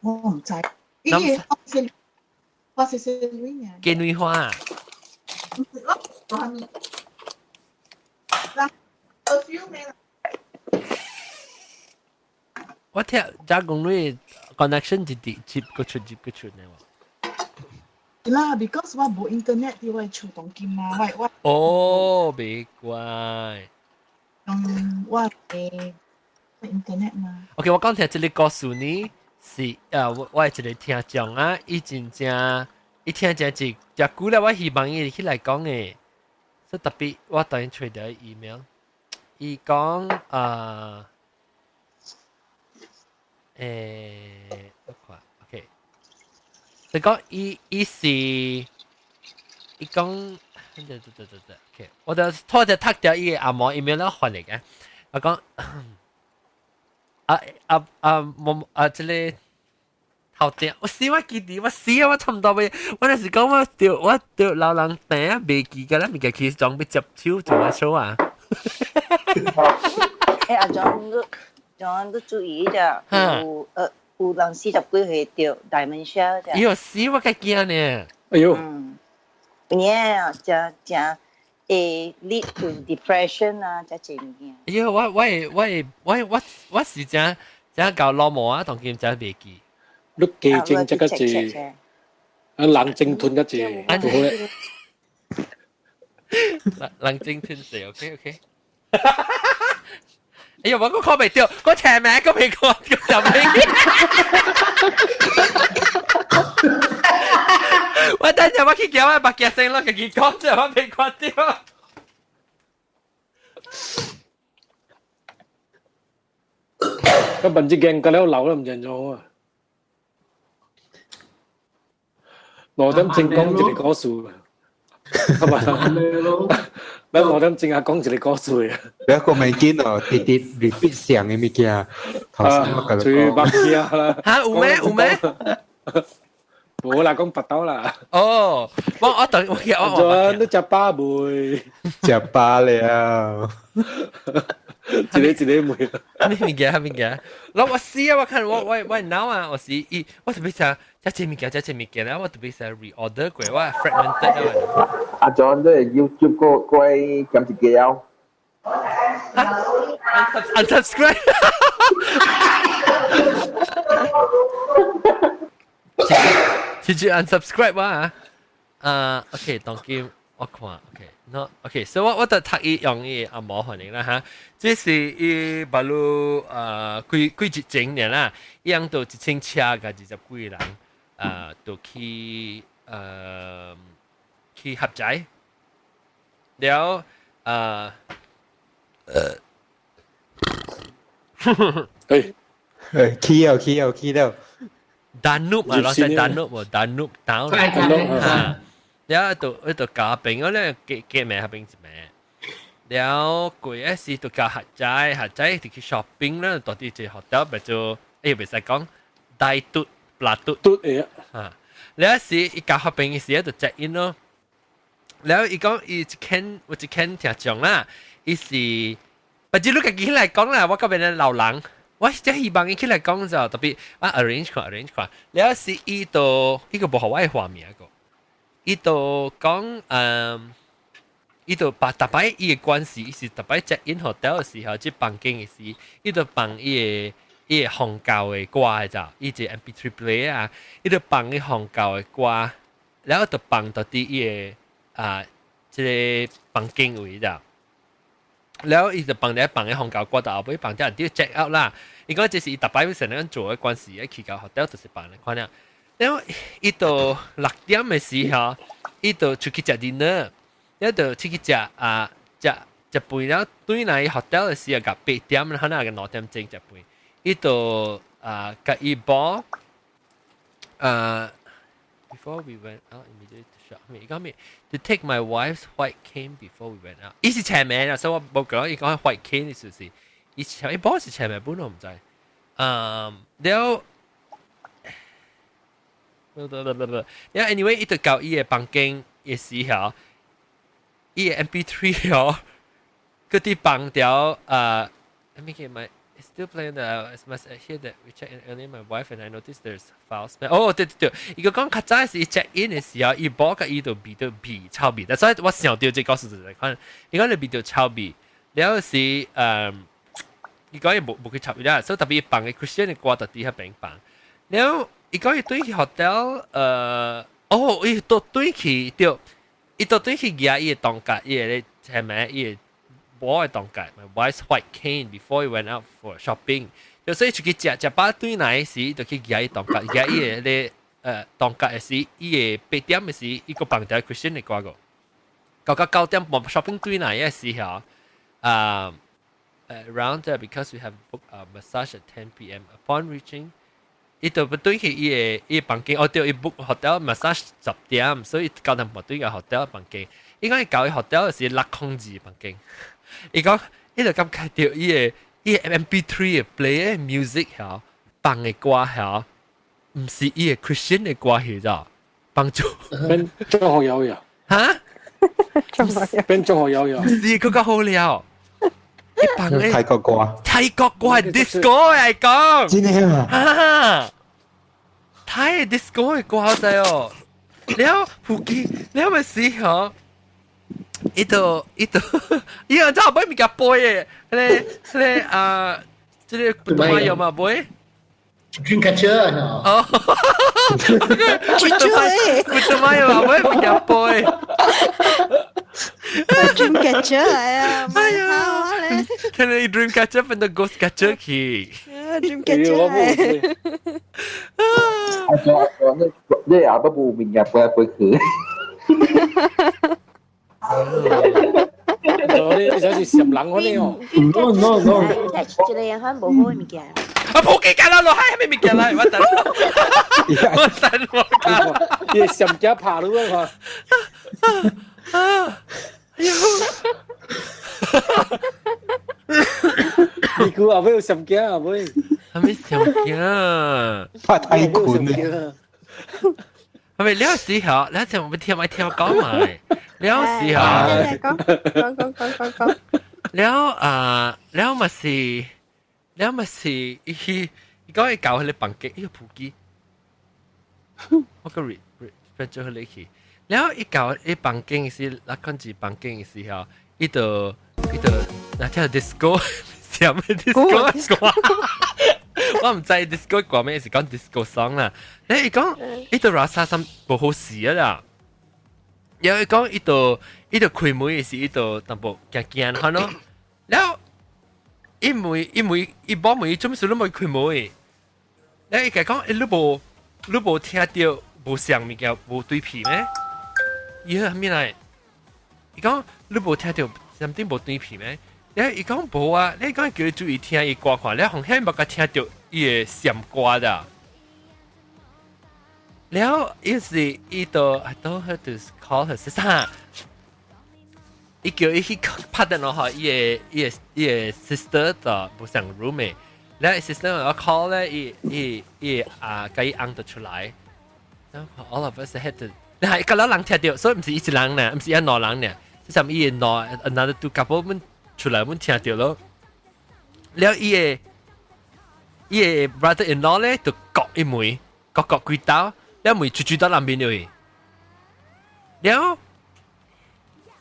我唔知。伊個是我是是女爾。金女花。唔是咯，我係咪？嗱，我 feel 咩？我聽加工女 connection 一直接個出接個出呢喎。啦，because 我無 internet 佇我厝當今嘛，我哦，別怪。嗯，我嘅 internet 嘛。 OK，我講聽這個故事呢，是啊，我我係一個聽眾啊，伊真正，伊聽正一真久了，我希望伊起來講嘅，所以特別我當然揣著 email，伊講啊，誒，我看，OK，你講伊伊是，伊講，對對對對對，OK，我就拖著讀掉伊個阿毛 email 了翻譯嘅，我講。啊啊啊！冇啊！這個頭頂，我死我記得，我死啊！我差唔多要，我那是講我著我著老人病啊，袂記個啦，物件其實裝要接手做阿手啊。欸，阿莊你莊你注意者，有呃有人四十幾歲著 dementia 者。哎喲，死我較驚呢！哎喲，嗯，有影真真會 lead to depression 啊，這濟物件。哎喲，我我會我會我我我是真真搞老母啊，當今真袂記。你記症這個字，啊冷靜吞一字，好咧。冷冷靜吞死，OK OK。哎呀，我個看袂著，我斜名個未看，個就未。我等陣我去叫我目鏡先咯，家己講啫，我未看著。個文字鏡個了流都唔認咗啊！5點鐘講一個故事，係嘛？你5點鐘啊講一個故事啊！你一個未見哦，直直 repeat 上嘅物件，頭先我甲你講。白痴啦！嚇有咩有咩？冇啦，講白豆啦。哦，我我等我我我你食飽未？食飽了。一個一個問。咩物件？咩物件？我我死啊！我看我我我腦啊！我是伊，我特別想食這物件，食這物件咧，我特別想 reorder 過，我 fragmented 啊。阿 John 都係 YouTube 個個減一個了。 Unsubscribe。直接 unsubscribe 我啊！啊，OK，當今我看，OK，no，OK，所以我我就讀伊用伊阿毛反應啦哈，這是伊把路啊幾幾日前年啦，伊樣到一千車佮二十幾人啊，就去呃去合宅，了啊，呃，誒，誒，去了去了去了。 Danube 啊，攞只 Danube 喎，Danube down 嚇，了就就加兵嗰咧，結結名合兵一名，了過一時就加客仔，客仔就去 shopping 啦，到啲隻 hotel 咪做，誒袂使講大嘟拉嘟嘟誒嚇，了時伊加合兵嘅時就 check in 咯，了伊講伊一間有一間聽講啦，伊是，不知你家己來講啦，我嗰邊的老人。我真希望伊起來講就特別啊 arrange 看 arrange 看，了是伊都伊個無予我的畫面個，伊都講嗯，伊都把逐擺伊的關係，伊是逐擺 check in hotel 的時候，這房間的時，伊都放伊的伊的紅教的歌的咋，伊這 MP3 player 啊，伊都放伊紅教的歌，然後就放到佇伊的啊這個房間位咋。了伊就放咧放咧紅教歌，到後尾放咗人啲 check out 啦。伊講這是伊逐擺成日做的關係，去到 hotel 就是放咧看了。然後伊到6點的時候，伊就出去食 dinner，伊就出去食啊食食飯了，轉來 hotel 的時候，甲8點，可能個2點鐘食飯。伊就啊共伊寶啊。Before we went out immediately to shop，伊講咩？To take my wife's white cane before we went out。伊是斜名啊，所以我無講伊講 white cane 意思是，伊斜伊寶是斜名本我毋知。嗯，了，不不不不不，了 anyway，伊就到伊的房間的時候，伊的 MP3 哦，閣佇放著啊， Let me get my. It's still playing the SMS here that we checked in earlier. My wife and I noticed there's foul smell. 哦，對對對，伊個講較早時 check in 的時候，伊無共伊就味到味臭味，但所以我想到這個故事就是看，伊講你味到臭味，了是伊講伊無無去插伊啦，所以特別放個 Christian 的歌就佇彼邊放，了伊講伊對去 hotel，哦，伊都對去對，伊都對去舉伊的 tongkat，伊的咧係咪？伊的我的 tongkat，my wife's white cane before he went out for shopping，就所以出去食食飽轉來時，就去舉伊 tongkat，舉伊的咧tongkat 的時，伊的8點的時，伊閣放條 Christian 的歌個，到到9點半 shopping 轉來的時候，啊，around there because we have booked a massage at 10 p.m. Upon reaching，伊就不對去伊的伊房間，哦對，伊 book hotel massage 10點，所以9點半對個 hotel 房間。伊講伊到伊 hotel 是602房間。伊講伊就感覺到伊的 MP3 的 play 的 music 嚇，放的歌嚇，毋是伊的 Christian 的歌去咋，放做變張學友呀？嚇？變張學友呀？是佢較好了。伊放的泰國歌，泰國歌係 disco 嚟講，真的啊？啊，泰 disco 的歌好在哦。了附近了咪是嗬。伊就伊就伊個真係買物件背的，彼個啊，這個普通話有嘛背？Dreamcatcher 哦，普通話普通話有嘛買物件背？Dreamcatcher 啊，哎呀，聽你 Dreamcatcher 變到 Ghost Catcher 去，Dreamcatcher 啊，我你也不無物件背背去。你想是閃人嗰啲哦？No no no，這個人很無好的物件。啊，普記架啦，落海係咩物件啦？我等，我等我講。你閃家爬路啊！啊！哎呦！你估後尾有閃家後尾？係咪閃家？拍太困啦！係咪了時候？你聽我聽咪聽我講埋。了時候，講講講講講講。了啊，了咪是，了咪是，伊伊講伊搞彼個房間，伊個普機，我個 re re 變做彼個去。了伊搞伊房間是，那看住房間的時候，伊就伊就那聽 disco，啥物 disco 歌？我毋知 disco 歌咩，是講 disco song 啦。你伊講伊就 rasa 啥無好勢啊啦。因為講伊就伊就開門的時，伊就淡薄驚驚看咯。了伊問伊問伊某問伊做咩事你無開門？了伊共講，你無你無聽著無相物件無對皮咩？伊彼咩來？伊講你無聽著 something 無對皮咩？了伊講無啊，你講叫伊注意聽伊歌看，了紅顯無共聽著伊的閃歌的。了伊是伊就 I don't have to call her sister。伊叫伊去拍電話予伊的伊的伊的 sister 就無相 room 的，了 sister 我 call 咧，伊伊伊啊，共伊翁就出來，然後 all of us had to，你係個人聽著，所以毋是伊一人呢，毋是一兩人呢，是啥物伊的兩 another two couple 們出來們聽著咯。了伊的伊的 brother in law 咧就割伊門，割割幾刀，了門出出到南邊去，了。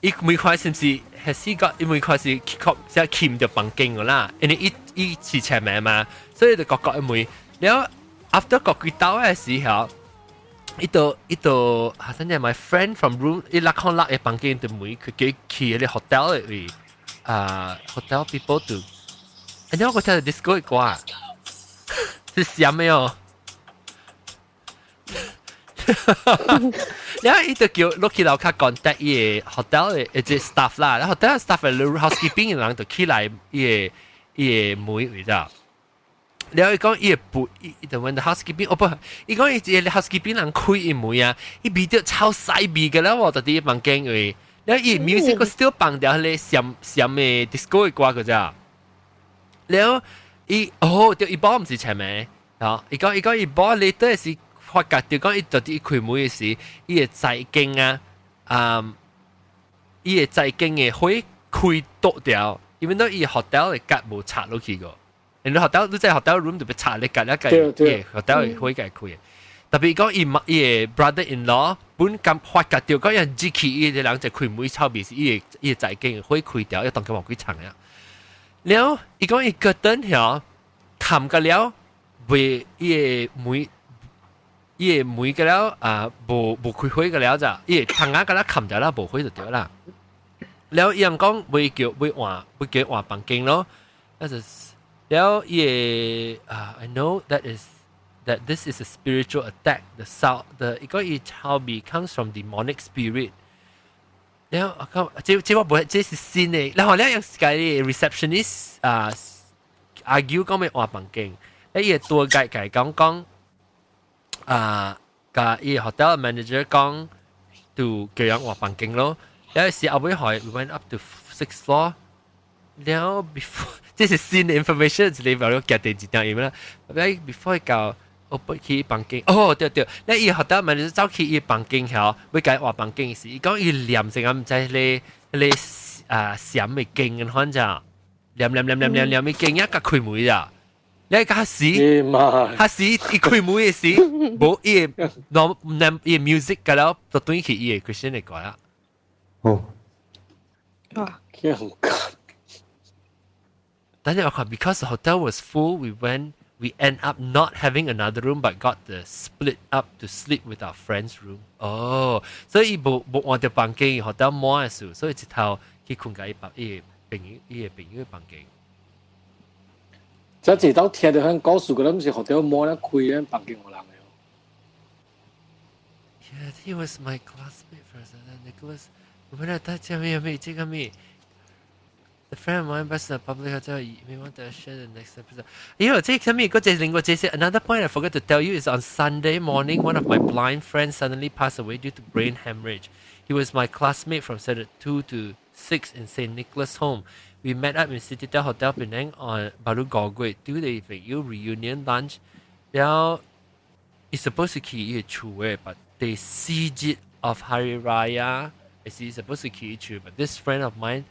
伊每塊是毋是係試過？伊每塊是確即係鉗著房間個啦，因為伊伊是前面嘛，所以就割割伊門。了 after 割幾刀嘅時候，伊就伊就啊，等陣 my friend from room 伊606嘅房間就門佢叫去嗰啲 hotel 嘅位啊，hotel people 就，哎，我聽到 disco 嘅歌，是啥物哦？然後伊就叫落去樓跤 contact 伊個 hotel 的一個 staff 啦，然後 hotel staff 的 housekeeping 的人就起來伊個伊個門位咋。然後伊講伊個不，伊就問 housekeeping，哦不，伊講伊一個 housekeeping 人開伊門啊，伊味著超屎味嘅啦，喎，就佇房間位，然後伊 music 閣 still 放著彼個閃閃的 disco 的歌個咋。然後伊哦，對，伊某毋是前面，吼，伊講伊講伊某 later 是。發覺就講伊到底開門的時，伊會財經啊，啊，伊會財經的火開倒掉， ，even though 伊 hotel 嘅格無拆落去個，你 hotel 你在 hotel room 就被拆你格一個，hotel 會嘅開。特別講伊伊個 brother in law 本咁發覺到講人入去伊個人就開門臭味是伊個伊個在間會開掉，一當佢冇幾層啊。了，伊講伊個燈曉冚個了，袂伊個門伊個門個了啊，無無開火個了咋？伊個窗仔個了冚掉啦，無火就對啦。了伊人講袂叫袂換，袂叫換房間咯。那是了伊個啊，I know that this is a spiritual attack. The sound, the 伊講伊臭味 comes from demonic spirit。了我講，這這我無，這是新的。然後咧有個 receptionist 啊，argue 講欲換房間，咧伊個多解解講講啊，共伊 hotel manager 講，就叫人換房間咯。有時後尾去，we went up to sixth floor。了 before 這是新的 information，一個表夾第二點啦。before 到 open 去房間，哦對對，咧伊 hotel manager 走去伊房間曉，欲共伊換房間時，伊講伊念成個毋知咧咧啊閃的經反正念念念念念念的經一共開門咋。你較死，較死伊開門的時，無伊個喏，伊 music 個了，就轉去伊個 Christian 的歌啦。哦，哇，但係我看，because the hotel was full, we end up not having another room, but got the split up to sleep with our friends' room. 哦，所以伊無無換著房間，hotel 滿的時，所以一頭去睏共伊別伊個朋友伊個朋友的房間。這一當聽到響故事，嗰陣是 hotel 滿咧開咧房間有人的。 Yeah, he was my classmate first, and then Nicholas. 我們大家沒有沒這個沒。The friend of mine best public hotel. You may want to share the next episode. 因為這上面個這另外這些 another point I forgot to tell you is on Sunday morning, one of my blind friends suddenly passed away due to brain hemorrhage. He was my classmate from Standard 2 to 6 in St. Nicholas Home. We met up in Citadel Hotel Penang on baru 五月 do the reunion lunch. 然後 it's supposed to 去伊個厝的，but 第四節 of Hari Raya is supposed to 去伊厝，but this friend of mine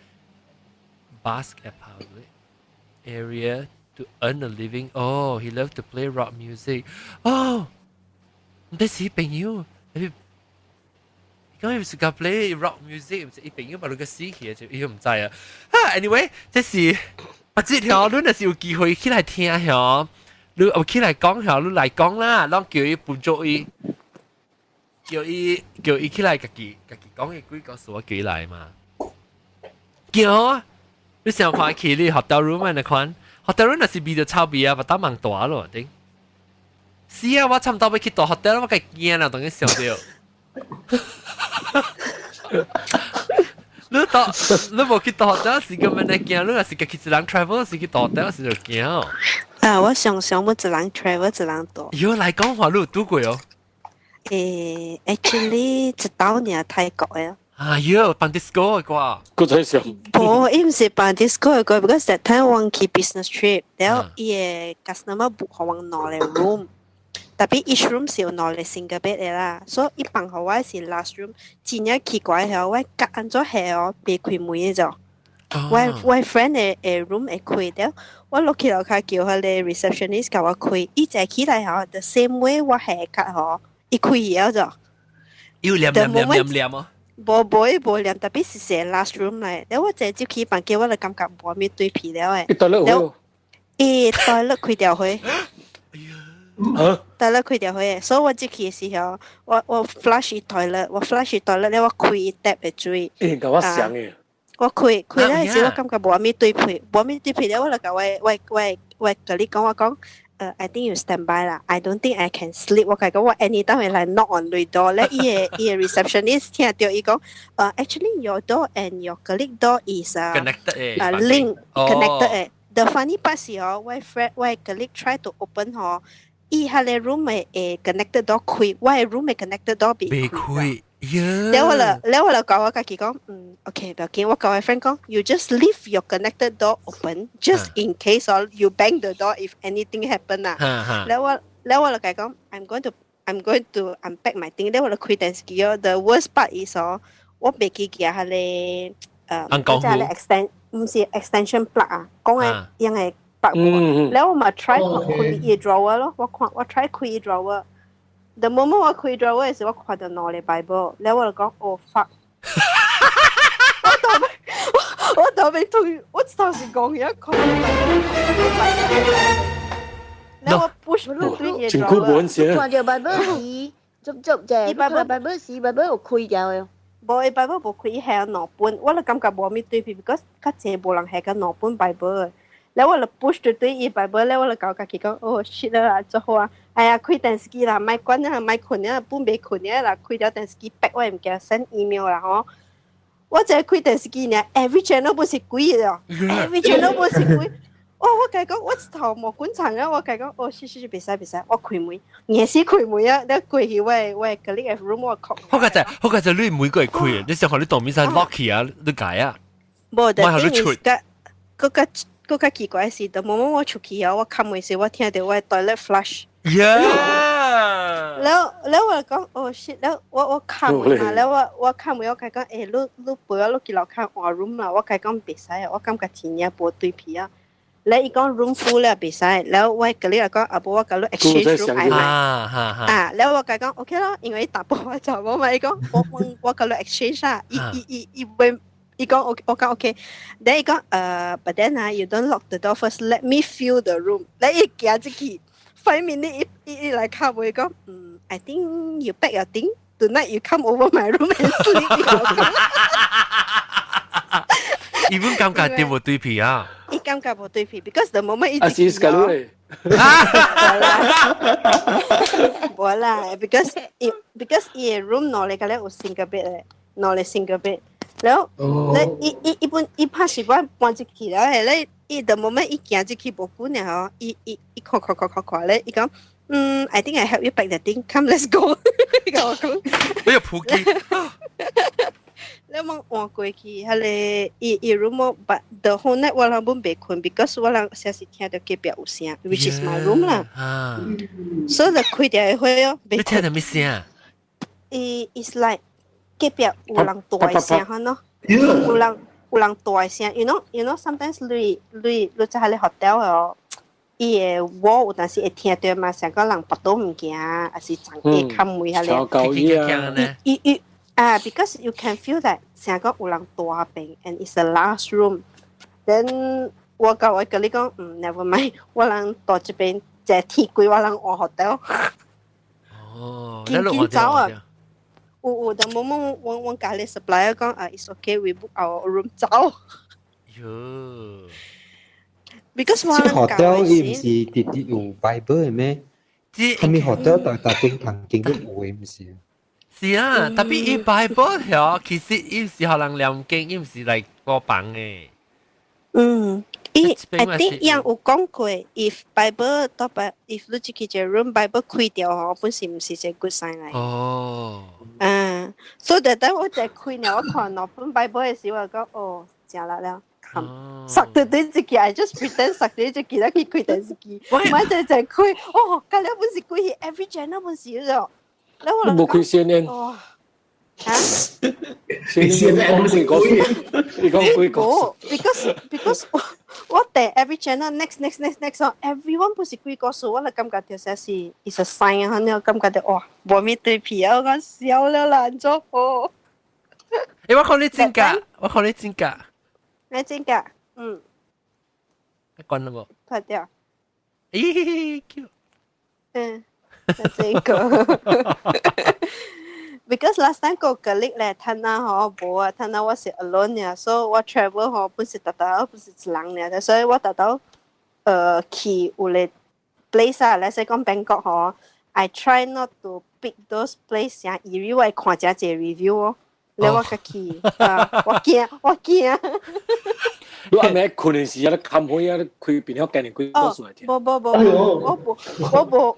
busk at public area to earn a living. Oh, he loved to play rock music. Oh, 這是朋友，講伊是個 play rock music，伊朋友把那個死去就伊毋知啊。哈，anyway，這是啊，這條你若是有機會起來聽曉，你有起來講曉，你來講啦，攏叫伊輔助伊，叫伊叫伊起來家己家己講伊幾個數我叫來嘛。叫啊！你想看去你 hotel room 啊？你看 hotel room 若是味著臭味啊，把膽忙大咯，頂。是啊，我差唔多欲去蹛 hotel，我該驚啦，當佢想著。你蹛你無去蹛 hotel 是根本會驚，你若是家己一人 travel 是去蹛 hotel 是就驚。啊，我常常欲一人 travel 一人蹛。喲，來講話你有拄過哦？誒，actually 一道爾泰國的。哎喲，辦 disco 的啩？個在想。無，伊毋是辦 disco 的歌，because that time 我去 business trip，然後伊個 customer book 予我兩個 room，特別 each room 是有兩個 single bed 的啦，所以伊放予我是 last room，真正奇怪係我隔按怎下哦，袂開門的就。我我 friend 的的 room 會開著，我落去樓跤叫彼個 receptionist 共我開，伊坐起來吼，the same way 我下格吼，伊開了就。要念念念念念哦。無無伊無念，特別是寫 last room 來，了我坐入去房間，我就感覺無咩對皮了的。伊 toilet 伊 toilet 開著火。toilet 開著火的，所以我入去的時候，我我 flush toilet，我 flush toilet 了，我開 tap 的水。欸，共我相的。我開開了時，我感覺無咩對皮，無咩對皮了，我就共我我我我共你講，我講。I think you stand by 啦。I don't think I can sleep。我共講我 anytime 會來 knock on 你 door 咧，伊個伊個 receptionist 聽著伊講，actually your door and your colleague door is connected link connected 的。The funny part 是哦，我 friend 我 colleague try to open 吼，伊彼個 room 的會 connected door 開，我的 room 的 connected door 袂開。了我就了我就講我家己講，嗯，OK，不要緊，我共我 friend 講，you just leave your connected door open，just in case or you bang the door if anything happen 啊。了我了我就共伊講，I'm going to unpack my thing。了我就開電視機哦。The worst part is 哦，我袂記舉彼個紅嗰個 extend 毋是 extension plug 啊，講嘅用嘅 plug 無。了我嘛 try 開伊 drawer 咯，我看我 try 開伊 drawer。The moment 我開 drawer 時，我看到兩個 Bible，了我就講哦 fuck！我頭我頭尾同我頭是講嘢，看到 Bible。了我 push 對伊 drawer。看到 Bible 時，足足啫，伊 Bible 時 Bible 有開掉嘅。無，伊 Bible 無開，伊係兩本，我就感覺無咩對比，because 較濟無人係個兩本 Bible 嘅。了我就 push 對對伊 Bible，了我就搞家己講，哦 shit 啦，做好啊！哎呀，開電視機啦，莫管啊，莫睏啊，本袂睏啊啦，開了電視機，逼我毋記 send email 啦吼。我淨係開電視機呢，every channel 本是鬼嘅，every channel 本是鬼。哦，我共伊講，我一頭毛管欉啊！我共伊講，哦，是是是，袂使袂使，我開門，硬死開門啊！你過去我我隔離個 room 我確。好個就好個就你每個會開，你想學你當面使 lock 起啊，你解啊？無，但係個個個較奇怪是，當moment 我出去啊，我開門時，我聽到我 toilet flush。 了了我講，哦 shit！了我我開門嘛，了我我開門我共伊講，欸，你你陪我落去樓跤換 room 啦，我共伊講袂使啊，我感覺真正無對皮啊。咧伊講 room full 了袂使，了我共你講，啊無我共你 exchange room 愛買。啊，了我共伊講 OK 咯，因為伊查埔我查某嘛，伊講我我我共你 exchange 啦，伊伊伊伊會伊講 OK，我講 OK，then 伊講but then 啊，you don't lock the door first, let me feel the room。咧伊行入去，5 minute 伊伊伊來敲門講，嗯，I think you pack your thing tonight you come over my room and sleep。伊本感覺對無對皮啊？伊感覺無對皮，because the moment 伊啊是 s 咧。無啦，because 伊 because 伊個 room 兩個個咧有 single bed 嘅，兩個 single bed。了，咧伊伊伊本伊拍習慣搬入去了，係咧伊 the moment 伊行入去無久爾吼，伊伊伊看看看看看咧，伊講，嗯，I think I help you pack the thing, come let's go。伊共我講，你又普及。你問換過去，彼個伊伊 room but the whole night 我人本袂睏，because 我人時時聽到隔壁有聲，which is my room 啦。啊，所以就開掉會哦。你聽到咩聲？伊 is like 隔壁有人大聲，哈喏，有人有人大聲，you know sometimes 你你你在彼個 hotel 哦，伊個 wall 有當時會聽到嘛，成個人跋倒物件，還是撞會冚門彼個。伊伊啊，because you can feel that 成個有人大病，and it's the last room。Then 我甲我共你講，嗯，never mind，我人到這邊坐鐵軌，我人換 hotel。哦，緊緊走啊！有有，但冇冇我我共你 supplier 講啊，it's okay，we book our room 走。喲，because 我人 hotel 伊毋是直直有 Bible 的咩？係咪 hotel 大大間房間都有的，毋是？是啊，特別伊 Bible 條，其實伊毋是予人念經，伊毋是來過房的。嗯，伊 I think 伊有講過，if Bible 到擺，if 你入去一個 room Bible 開掉吼，本是毋是一個 good sign 來。哦。嗯，所以等我一開了，我看兩本 Bible 的時，我講哦，誠力了。塞對對自己，I just pretend 塞對自己咧去開電視機，唔係就就開，哦，隔了本是開去 every channel 本是咗。你冇開 CNN？哇！嚇？CNN 講幾個？你講幾個？Because 我訂 every channel next next next next on everyone 不是幾個數，我就感覺到是 is a sign 啊，你感覺到哇，無咩對皮啊，我講笑了啦，做好。誒，我看你真假，我看你真假。你真假？嗯。關了無？關掉。咦，Q。嗯。這個，because last time 個 colleague 咧，他那吼無啊，他那我是 alone 呀，所以我 travel 吼本是特特，本是一人爾，所以我特特去有個 place 啊，let's say 講 Bangkok 吼，I try not to pick those place 啊，因為我會看誠濟 review 哦，了我較去，啊，我驚，我驚。你暗暝睏的時啊，你冚被啊，你開邊曉驚你幾個數來聽？無無無，我無我無，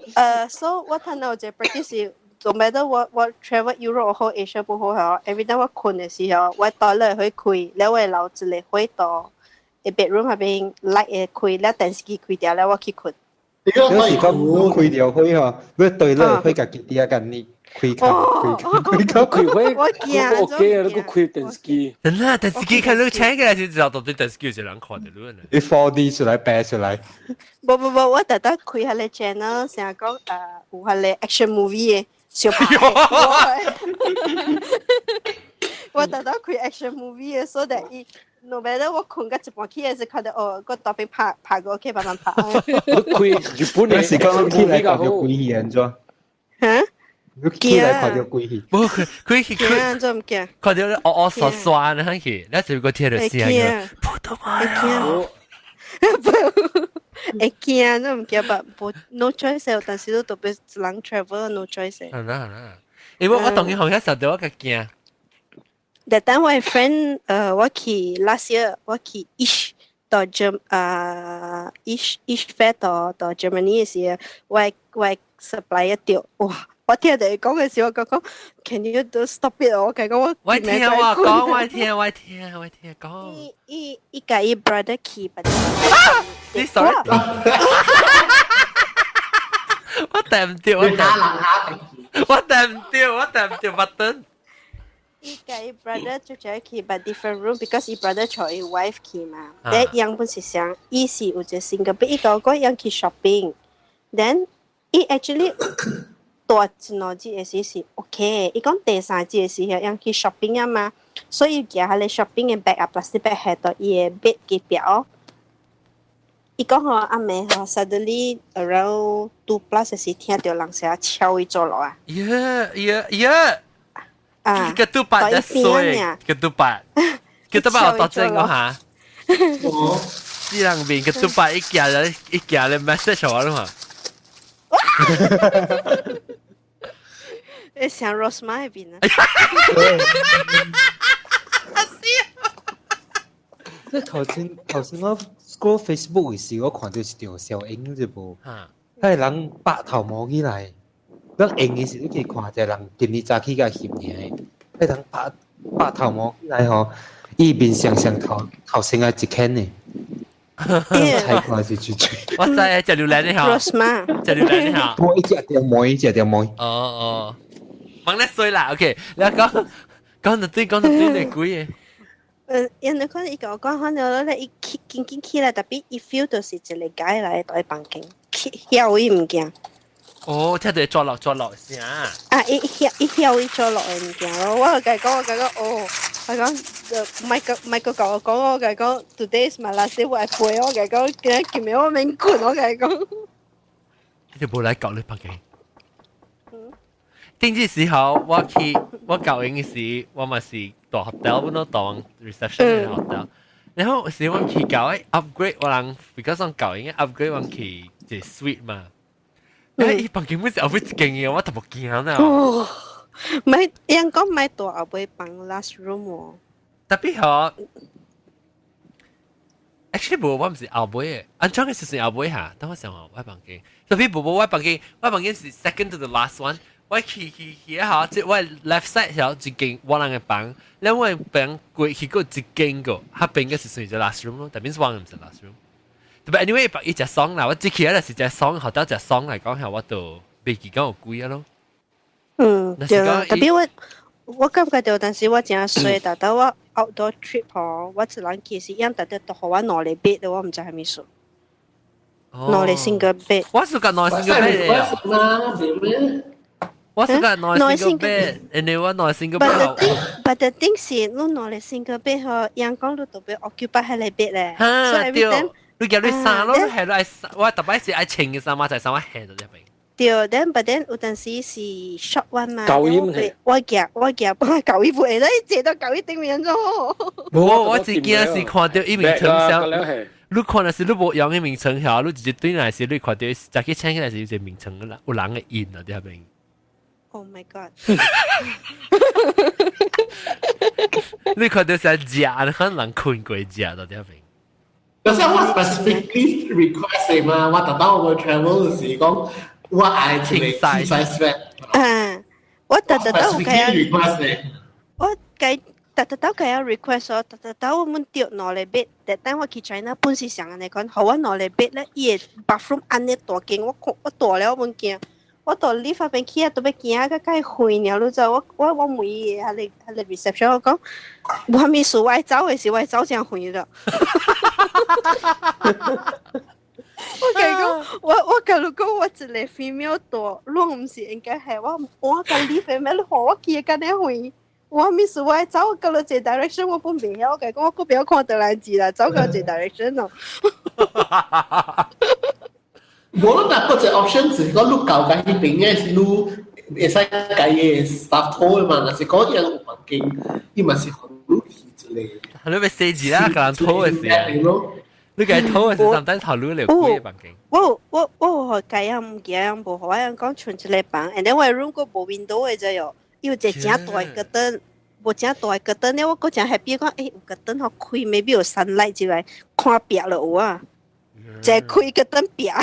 所以我睇到有一個 practice 是，no matter 我我 travel Europe 好 Asia 不好吼，every time 我睏的時候，我 toilet 會開，了我會留一個火到，bedroom 那邊 light 會開，了電視機開掉，了我去睏。有時講開條火嗬，你對落火家己啲啊，甲你開開開開開開火，我驚 OK 啊，你閣開電視機。真啦，電視機看你請起來就知道到底電視機有人看到你。你 4D 出來白出來。無無無，我特登開彼個 channel，成日講有彼個 action movie 的小拍。我特登開 action movie 的，所以伊 no matter 我睏到一半起，還是看到哦，個大邊拍拍過去，慢慢拍。你開日本的是講起來看到鬼戲按怎？嚇？你起來看到鬼戲？無開開去驚，做毋驚？看到烏烏刷刷的去，你是個聽到聲嘅。普通話。會驚，都毋驚吧？無 no choice，但是都特別人 travel no choice。係啦係啦，因為我當佢紅一時候，我較驚。 That time 我 friend 我去 last year 我去 Ish 到 Germ Ish Ish Fair 到到 Germany 嘅時，我我 supplier 掉，哇！我聽人哋講嘅時候，我講 Can you do stop it？我講我我聽我講，我聽我聽我聽講。伊伊伊共伊 brother 去，你 sorry。我掟唔掉，我掟我掟唔掉，我掟唔掉 button。伊共伊 brother 就只去，but different room because 伊 brother 帶伊 wife 去嘛。但樣本是想，伊是有一個 single bed，伊講講樣去 shopping，then 伊 actually 大一兩日的時是 OK，伊講第三日的時候樣去 shopping 啊嘛，所以寄彼個 shopping 的 bag 啊，plastic bag 下到伊的 bed 隔壁哦。伊講吼暗暝吼，suddenly around 2 plus 的時聽到人聲敲伊做落啊。 Yeah！啊！ ketupat 就衰，ketupat ketupat 我當真我嚇。啲人面 ketupat 一寄就一寄你 message 我啦嘛。你想 Rosma 嗰邊啊？即頭先頭先我 scroll Facebook 嘅時，我看到一條小影啫無，彼人白頭毛起來，咱閒嘅時你去看一個人今日早起甲翕爾，彼人白白頭毛起來吼，伊面上上頭頭先啊一圈呢，菜瓜是出去。我知啊，食榴蓮的吼， Rosma，食榴蓮的吼。我一隻條毛，一隻條毛。哦哦，問你衰啦，OK，你講講到對，講到對，你鬼嘅。人哋可能伊共我講，反正咧伊起緊緊起來，特別伊 feel 就是一個解來佇房間，起曉伊物件。哦，聽到抓落抓落聲。啊！伊曉伊曉伊抓落的物件咯，我就共伊講，我共伊講，哦，我講，莫閣莫閣共我講，我共伊講，today is my last day，我會飛，我共伊講，今日今暝我免睏，我共伊講。你無來搞你房間。頂次時候，我去我教營時，我嘛是蹛 hotel 本咯，當 reception 的 hotel。然後時我去搞 upgrade 我人，because 我教營 upgrade 我去一個 suite 嘛。誒，伊房間本是後尾一間嘅，我特別驚啦。哦，唔係，人講唔係蹛後尾房 last room 喎。特別嗬，actually 無，我毋是後尾嘅，按怎嘅是後尾嚇？等我想下，我房間，特別無無，我房間，我房間是 second to the last one。我去去去下，即我 left side 有一間我人嘅房，兩我房過去過一間個，彼邊嘅是算做 last room 咯，但係我毋是 last room。但係 anyway，伊食爽啦，我只去咧是食爽，學到食爽嚟講，下我就袂記講有貴啊咯。嗯，對啦，特別我我感覺到，但是我真衰，但到我 outdoor trip 吼，我一人去是樣特別都予我兩個 bed，我毋知啥物事。兩個 single bed。我是個兩 single bed 嘅。我是個兩 single bed，因為我兩 single bed。 But the thing 是，你兩個 single bed 吼，人講你特別 occupy 彼個 bed 咧。哈，對。你叫你衫咯，係咯，我特別是愛穿嘅衫，我就衫我下到入邊。對，then but then 有陣時是 short one 嘛。舊衣係。我夾我夾，舊衣袂使坐到舊衣頂面咗。無，我只驚是看到伊面床上，你看的是你無用伊眠床下，你直接對來時你看到，早起醒起來是有一個眠床啦，有人的印啊佇彼邊。 Oh my god！你看到是食，可能人睏過食到佇彼邊。可是我 specifically request 嘛，我特登我 travel 時講，我愛一個 king size bed。啊，我特特都有 request 我計特特到佢有 request 哦，特特到我們掉兩個 bed，但等我去 China 本是想按呢講，予我兩个 bed 咧，伊个 bathroom 按呢大間，我看我大了我驚，我到 lift 那邊去啊，都欲行較較遠了，你知我我我問伊個，彼个彼个 reception 我講，無啥物事，我愛走的時我會走誠遠了。我共伊講，我我共你講，我一個 female 大，你毋是應該係我我共 lift 的咩？你予我去的按呢遠。我咪是我愛走過了一個 direction，我本袂曉，我共伊講我閣袂曉看倒來字啦，走過一個 direction 咯。無論若閣一個 option 是講你到共彼邊的是你會使共伊的 staff 討的嘛，若是講伊有房間，伊嘛是予你去一個。你欲寫字啦，共人討的時啊，你共伊討的時，sometimes 予你來幾個房間。我有我我有予改啊，毋驚無予我人講剩一個房，and then 我的 room 閣無 window 的咋喲，伊有一個誠大的 curtain，無誠大的 curtain 咧，我閣誠 happy 講，欸有 curtain 予開，maybe 有 sunlight 入來，看壁就有啊，一開 curtain 壁的。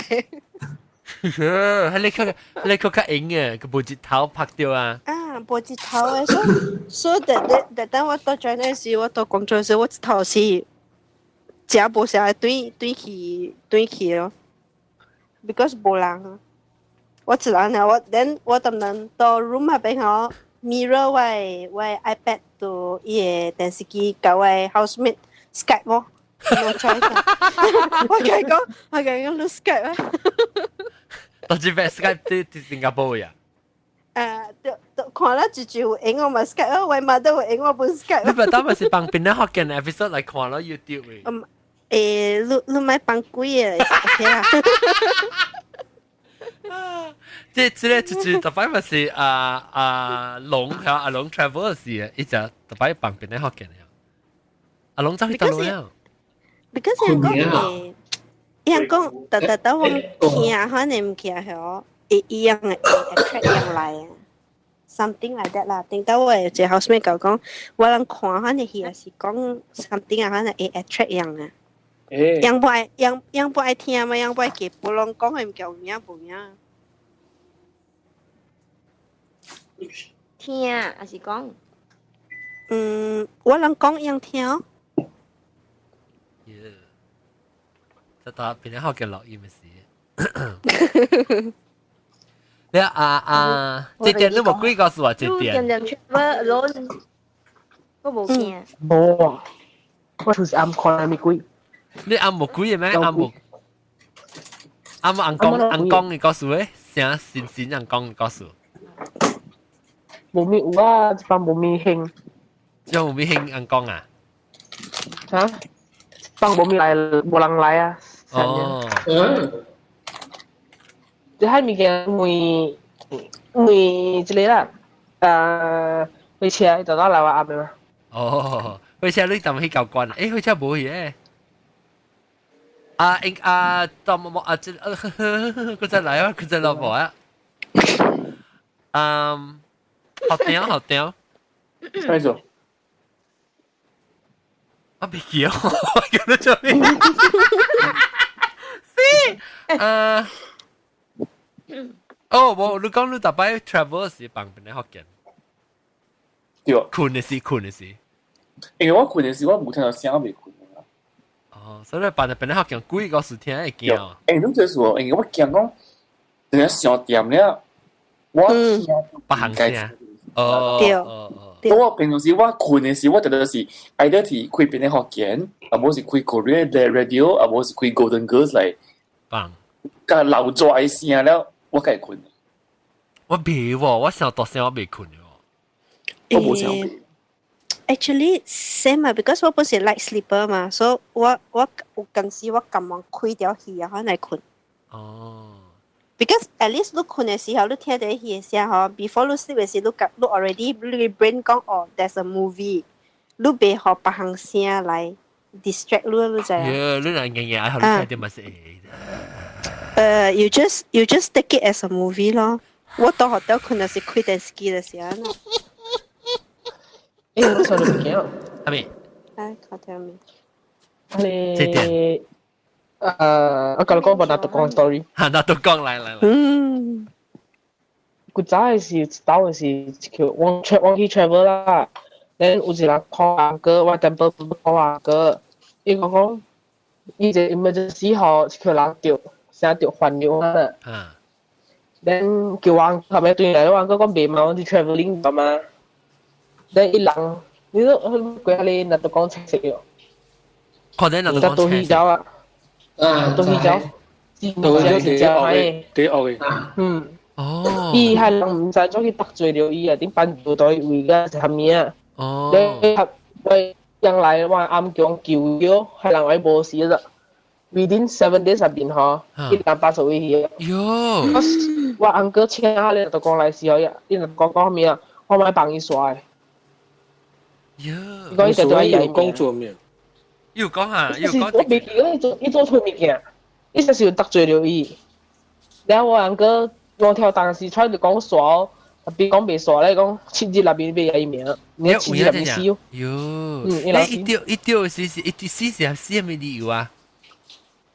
彼個彼個較閒的，閣無日頭曬著啊。啊，無日頭的，所以所以特特特等我到 China 時，我到廣州時，我一頭是誠無啥轉轉去轉去咯，because 無人啊。我一人啊，我 then 我當然到 room 那邊吼，mirror 我的我的 iPad 到伊个電視機，共我的 housemate Skype 咯。No choice 我共伊講，我共伊講你 Skype 啊。到這邊 Skype 佇佇新加坡呀？對對，看了就就有閒我嘛 Skype 啊，我媽都有閒我本 Skype。你不當咪是幫邊個福建 episode 來看咯 YouTube 的？嗯，欸，你你莫放鬼的，OK 啦。這這个就是逐擺嘛是啊啊龍係阿龍 travel 時，伊就逐擺幫邊個福建的。阿龍走去佗落了？ Because 人講欸，人講特特等我聽可能毋聽曉，會一樣會 attract 人來啊。Something like that 啦，頂到我的一個 housemate 共我講，我人看可能戲也是講 something 啊，可能會 attract 人啊。人不愛人人不愛聽嘛，人不愛記，無攏講的毋叫有影無影。聽還是講？嗯，我人講人聽。 Yeah，這搭邊個福建錄音的時。你啊啊，這點你無鬼告訴我這點。你點點 travel alone，我無驚。無啊，我就是暗看物鬼。你暗無鬼的咩？暗無。暗無尪公尪公的故事誒，啥神神尪公的故事？無物有啊，這班無物興。這無物興尪公啊？嚇？班無物來，無人來啊。哦。嗯。這彼物件問問這个啦，火車就到來我暗的嘛。哦，火車你踮去交關啊？欸，火車無去的。啊，應啊，當冇啊，這，閣再來啊，閣再落無啊。嗯，好聽好聽。啥意思？我袂記哦，我記得做咩？是，哦，無，你講你逐擺 travel 時幫邊個福建？對。睏的時，睏的時。因為我睏的時，我無聽到聲，我袂睏。哦，所以扮邊個福建鬼故事聽會驚。欸，你就是說，因為我驚講，等下上點了，我聽別行聲。哦，對。對。我平常時我睏的時，我特別是 either 是開邊个福建，啊無是開 Korean 的 radio，啊無是開 Golden Girls 來放。共鬧熱的聲了，我才會睏。我袂喎，我上大聲我袂睏喎。我無想。 Actually same 啊，because 我本是 light sleeper 嘛，所以我我有陣時我撳望開條戲啊，可能睏。哦。 Because at least 你睏的時候，你聽著戲的聲吼，before 你 sleep 的時，你覺你 already 你 brain 講哦，there's a movie，你袂予別項聲來 distract 你，你知影？ Yeah，你若硬硬愛予你聽著嘛是會。You just take it as a movie 咯。我到學校睏的是開電視機的時候。欸，我想到物件。啥物？哎，看聽未？你這點。我共你講拿督公 story。哈，拿督公來來來。嗯。古早的時，走的時，叫我 我去 travel 啦。咱有一人 call uncle，我 temple call uncle，伊講講，伊個 emergency 吼，一個人著，啥著還尿啊。咱叫我後尾對來，我 uncle 講袂嘛，我是 travelling 嘛。咱伊人，你都過下你若都講青色喲。可能若都講青色。啊，都去走。都去走，第惡嘅。嗯。哦。伊係人毋知怎去得罪了伊啊，點辦到對位個是蝦米啊？哦。你喂，人來我暗叫救咗，係人位無事啦。Within 7 days 入邊嗬，伊人八十位去。喲。我 uncle 請下咧，就講來時候，伊就講講咩啊？我咪幫伊刷。喲。伊講伊就對伊講做咩？又講啊，又講。我未記得伊做伊做錯物件，伊就是得罪了伊。然後我 uncle 我跳當時出來就講刷，特別講袂刷咧，講7日內邊袂伊名，你7日內邊死哦。喲，你一丟一丟是是一丟死是死啥物理由啊？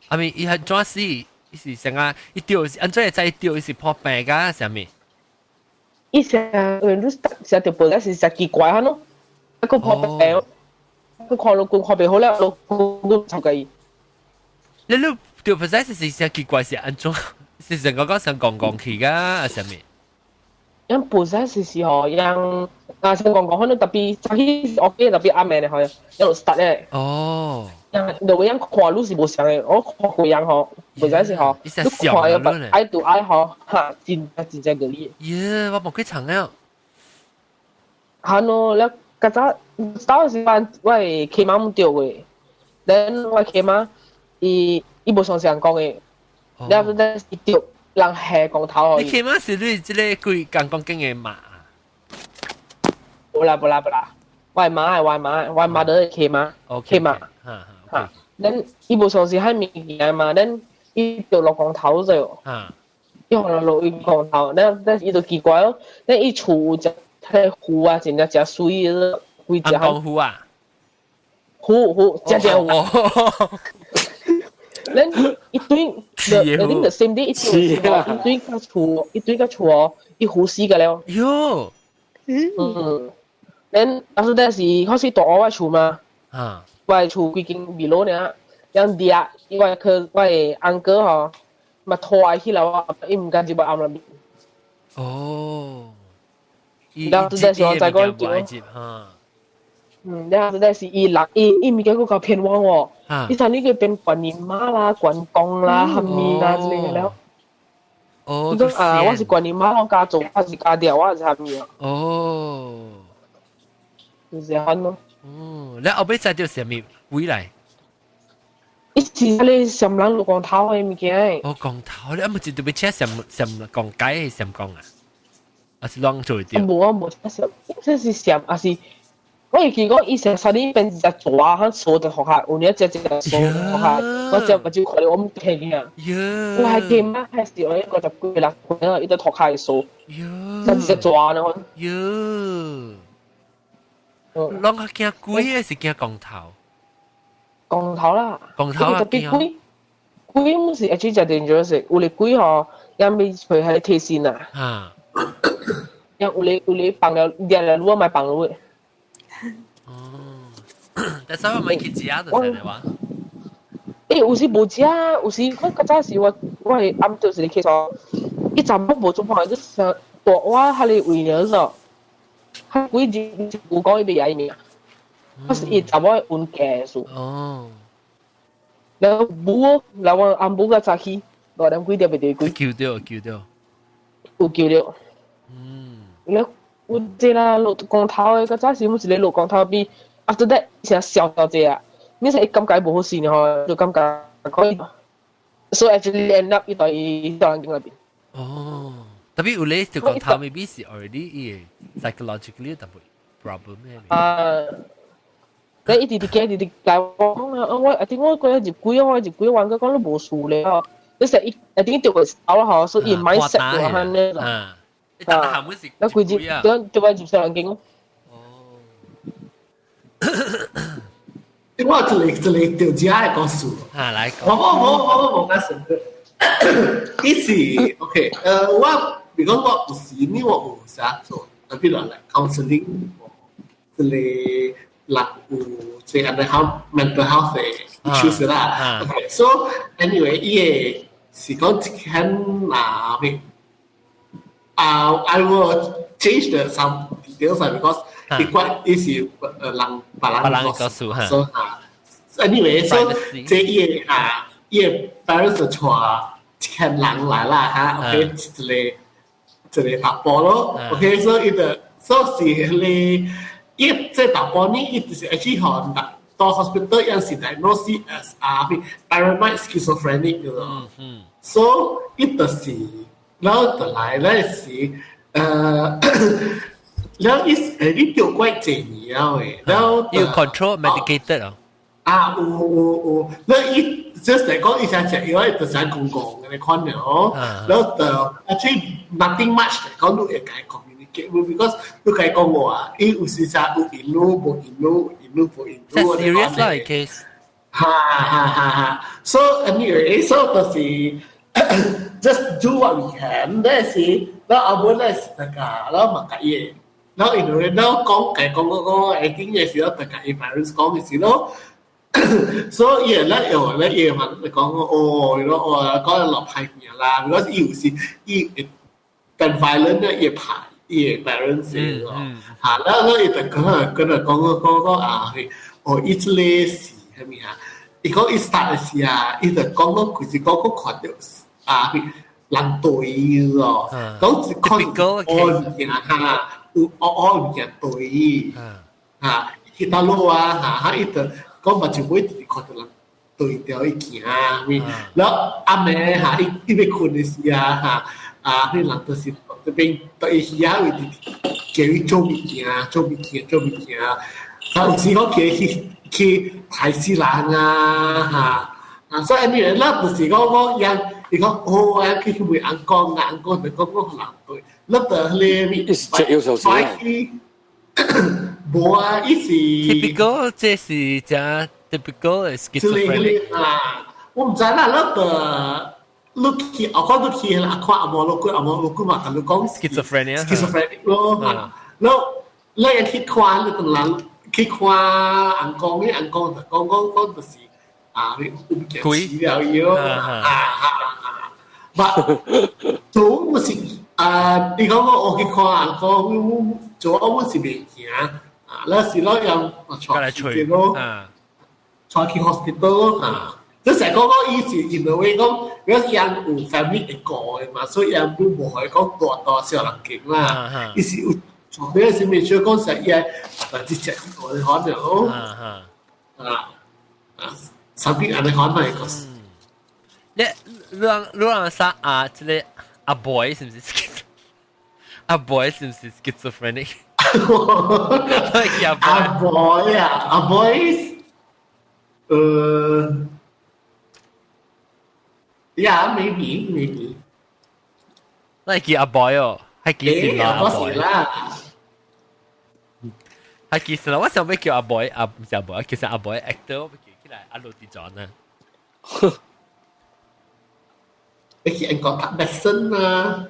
阿咪伊係怎死？伊是成個一丟是按怎會知一丟？伊是破病㗎啥物？伊成你成條報是誠奇怪哈喏，一個破病，佢看老公看袂好了，老公都臭佢。你你條報是是誠奇怪是按怎？是成個講成講講去㗎，啥物？因本身是時候，因啊成講講可能特別早起 OK 特別暗暝咧，好像一路 start 咧。哦。因路因看路是無相嘅，我看過樣吼，本身是吼，你看有愛對愛吼，哈，真真正個你。耶，我無幾層了。哈喏，了較早當時我我契媽毋對嘅，咱我契媽伊伊無相信講嘅，了後咱伊對。人下光頭。你起碼是你這個規講講經嘅媽？無啦無啦無啦，我係媽我係媽，我係媽都係契媽，契媽。嚇！咱伊無相信彼物件嘛，咱伊就落光頭就。伊可能落伊光頭，咱咱伊就奇怪咯。咱伊厝有隻迄湖啊，真正誠水個，規隻。光湖啊？湖湖，誠正有。咱一堆，the I think the same day 一堆一堆個厝，一堆個厝哦，伊湖死個了。喲，嗯，咱當時那是開始大我厝嘛，我厝規間 below 呢，樣掠，因為去我的 uncle 吼，嘛拖起來我，伊毋敢入暗內面。哦，然後這時候再講就，嗯，然後這是伊人伊伊物件閣較騙我喎，伊陣呢個變觀音媽啦、關公啦、蝦米啦之類的了。哦，伊講啊，我是觀音媽，我家做，我是家掉，我是蝦米啊？哦，就是這樣咯。哦，你後尾知著啥物鬼來？伊是迄個閃人落光頭的物件。哦，光頭，你啊毋是特別請閃閃光解的閃光啊？還是攏做著？無啊，無請閃，這是閃，還是？我會記講，伊成三年變一隻蛇，響鎖在學校，有影隻隻鎖學校，我只目睭看到我毋聽見啊。我還記嘛，還是我50幾六歲啊，伊在學校的鎖，一隻蛇呢。喲，攏較驚鬼的是驚光頭？光頭啦，光頭啊特別鬼，鬼毋是 actually 誠 dangerous，有咧鬼吼，也未會喺提醒啊。有咧有咧放了，掠了我咪放了。哦，但是我咪去食就係話。欸，有時無食，有時我較早時我我會暗到一個起床，伊陣攏無做看，就成大碗遐個位爾咾，較幾日有講伊袂愛伊名，我是伊查某運價數。哦。然後母，然後我暗母較早起，6點幾點袂得鬼。救到，救到。有救到。嗯。了。有這啦，落光頭的，較早時阮一個落光頭比，after that 成笑到這啊，你是伊感覺無好勢呢吼，就感覺講，所以 actually end up 伊在伊在人間內邊。哦，特別有咧就光頭 maybe 是 already 伊 psychologically 特別 problem 咧。啊，你一直直驚，一直直來我講啊，我 I think 我過入鬼，我入鬼玩，佢講你無事咧吼，你成伊一定著會走吼，所以伊 mindset 就係按呢啦。啊，那規日對對外入小人間哦。我一個一個著食的故事。啊，來我我我我無講什麼。伊是 OK，我比如講我有時呢，我有啥做，特別來 counseling 這個人有這個health mental health 的 issues 啦。Okay, so anyway，伊個是講一間啊咩啊，I will change the some details because 伊關伊是人別人告訴哈。 So 啊，anyway，so 這伊個啊，伊個 parents 就帶一間人來啦嚇，OK，一個一個查埔咯，OK，所以伊就所以是彼個伊這查埔呢，伊就是 actually 予到 hospital 有時 diagnose as 啊 paranoid schizophrenic 咯，so 伊就是然後就來咧是然後伊你著怪濟年了的，然後要 control medicated 啊。啊，有有有，那伊 just 嚟講，伊想食藥，伊就想講講嘅款了，然後就 actually nothing much 嚟講，你會共伊 communicate because 你共伊講話，伊有時時有引路無引路，引路無引路。 serious 啦 case。哈哈哈哈，so anyway， so 就是 just do what we can，那是，然後後尾咧是大家，然後嘛共伊，然後因為然後講共講講講，會緊嘅時候，就共伊 parents 講嘅時候。所以咧又咧伊嘛講哦，如果哦講落歹物啦，如果伊有時伊會變 violent 咧，伊會拍伊的 parents 咯，嚇，然後伊就講講講講講啊，哦，伊這個是啥物啊？伊講伊 start 的時啊，伊就講講佢是講講看著啊，人對咯，講是看哦物件哈，有哦哦物件對，嚇，去倒落啊，嚇，嚇伊就。講目睭尾直看著人對著伊行，然後暗暝嚇，伊伊欲睏的時啊嚇，啊，彼人就是這邊對伊耳仔位直叫伊做物件，做物件，做物件，啊，有時講叫伊去去害死人啊嚇，啊，所以呢，咱就是講講伊伊講哦，我去去問翁公啊，翁公就講講人對，咱就彼個伊是食藥小時啊。無啊，伊是 typical，這是真 typical 的 schizophrenic 啊！我毋知啦，咱就你去，我看你去阿看阿毛老鬼，阿毛老鬼嘛，共你講 schizophrenia schizophrenic 咯，你你一去看，你同人去看翁公，你翁公就講講講就是啊，你有物件死了伊咯，啊啊啊！but 做我是啊，你講我去看翁公，做我是袂行。啊，那時攞又帶去咯，帶去 hospital 咯，啊，即成講講以前因為講，如果伊人有 family 會顧的嘛，所以伊人都無可以講大大小人間啦。伊是有帶咩是咪說講實伊係直接個可能咯，啊啊，something 按呢款嚟個。你你你人啥啊？這個阿 boy 是毋是？阿 boy 是毋是 schizophrenic？阿 boy 啊，阿 boy，yeah maybe maybe。那叫阿 boy 哦，係幾時啦？阿 boy 啦，係幾時啦？我想欲叫阿 boy，阿毋是阿 boy，其實阿 boy actor 我欲叫起來阿羅迪莊啊。你去英國讀 medicine 啊？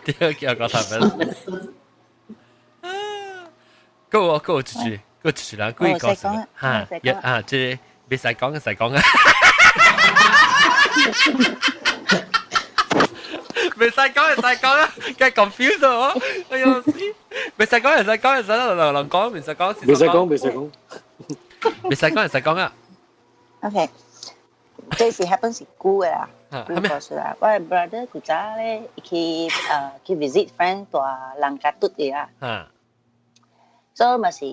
對，叫國讀 medicine。夠夠出去，夠出去啦！幾個嚇一啊，這袂使講，使講啊！袂使講，會使講啊！梗 confuse 咗，哎呦死！袂使講，會使講，會使人人講，袂使講，袂使講，袂使講，袂使講，會使講啊！OK，這是 happen 是久的啦，久過事啦。我的 brother 古早咧，去去 visit friend 蹛人家拄的啦。所以嘛是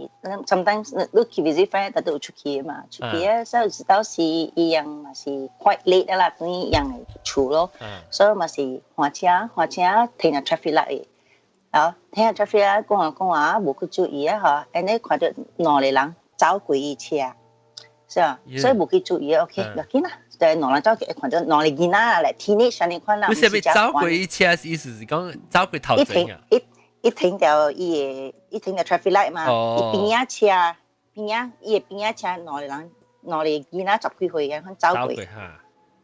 ，sometimes 你去 visit friend，但都有出去嘛，出去啊，所以有當時伊樣嘛是 quite late 啦，等於樣會厝咯，所以嘛是換車換車停佇 traffic light 的，啊，停佇 traffic light 講啊講啊，無去注意啊吼，按呢看著兩個人走過伊車，是啊，所以無去注意，OK，無要緊啦，就兩人走過，看著兩個囡仔來 teenage 按呢款啦，你是欲走過伊車，意思是講走過頭前啊？伊停著伊的，伊停著 traffic light 嘛，伊邊仔車邊仔，伊的邊仔車兩個人，兩個囡仔十幾歲嘅，款走過，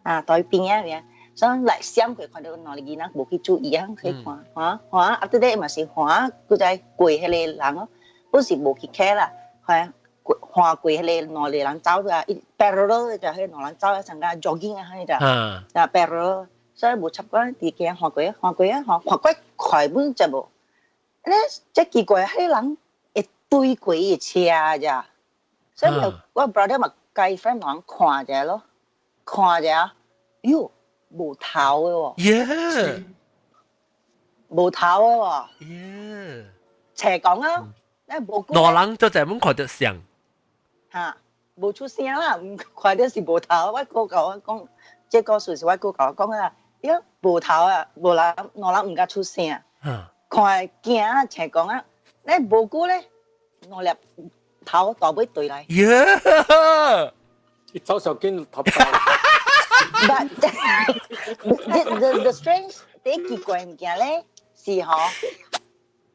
啊，佇伊邊仔邊，所以來閃過看著兩個囡仔無去注意啊，去看，看看，啊，after that 嘛是看，閣再過彼個人咯，本是無去 care 啦，係看過迄個兩個人走啊，伊 parallel 就彼兩人走啊，像個 jogging 啊，彼就啊 parallel，所以無插過佇行看過看過啊，看看過快本就無。咧這奇怪，彼個人會對過伊的車咋，所以我 brother 嘛共 friend 人看者咯，看者，喲，無頭的喎，無頭的喎，斜講啊，咧無兩人就在門看到像，嚇，無出聲啦，毋看到是無頭。我哥共我講，這故事是我哥共我講啊，喲，無頭啊，無人，兩人毋敢出聲，看驚啊，斜講啊，咧無久咧，兩粒頭大尾對來。耶！伊走上緊頭。 But the strange 第奇怪物件咧是吼，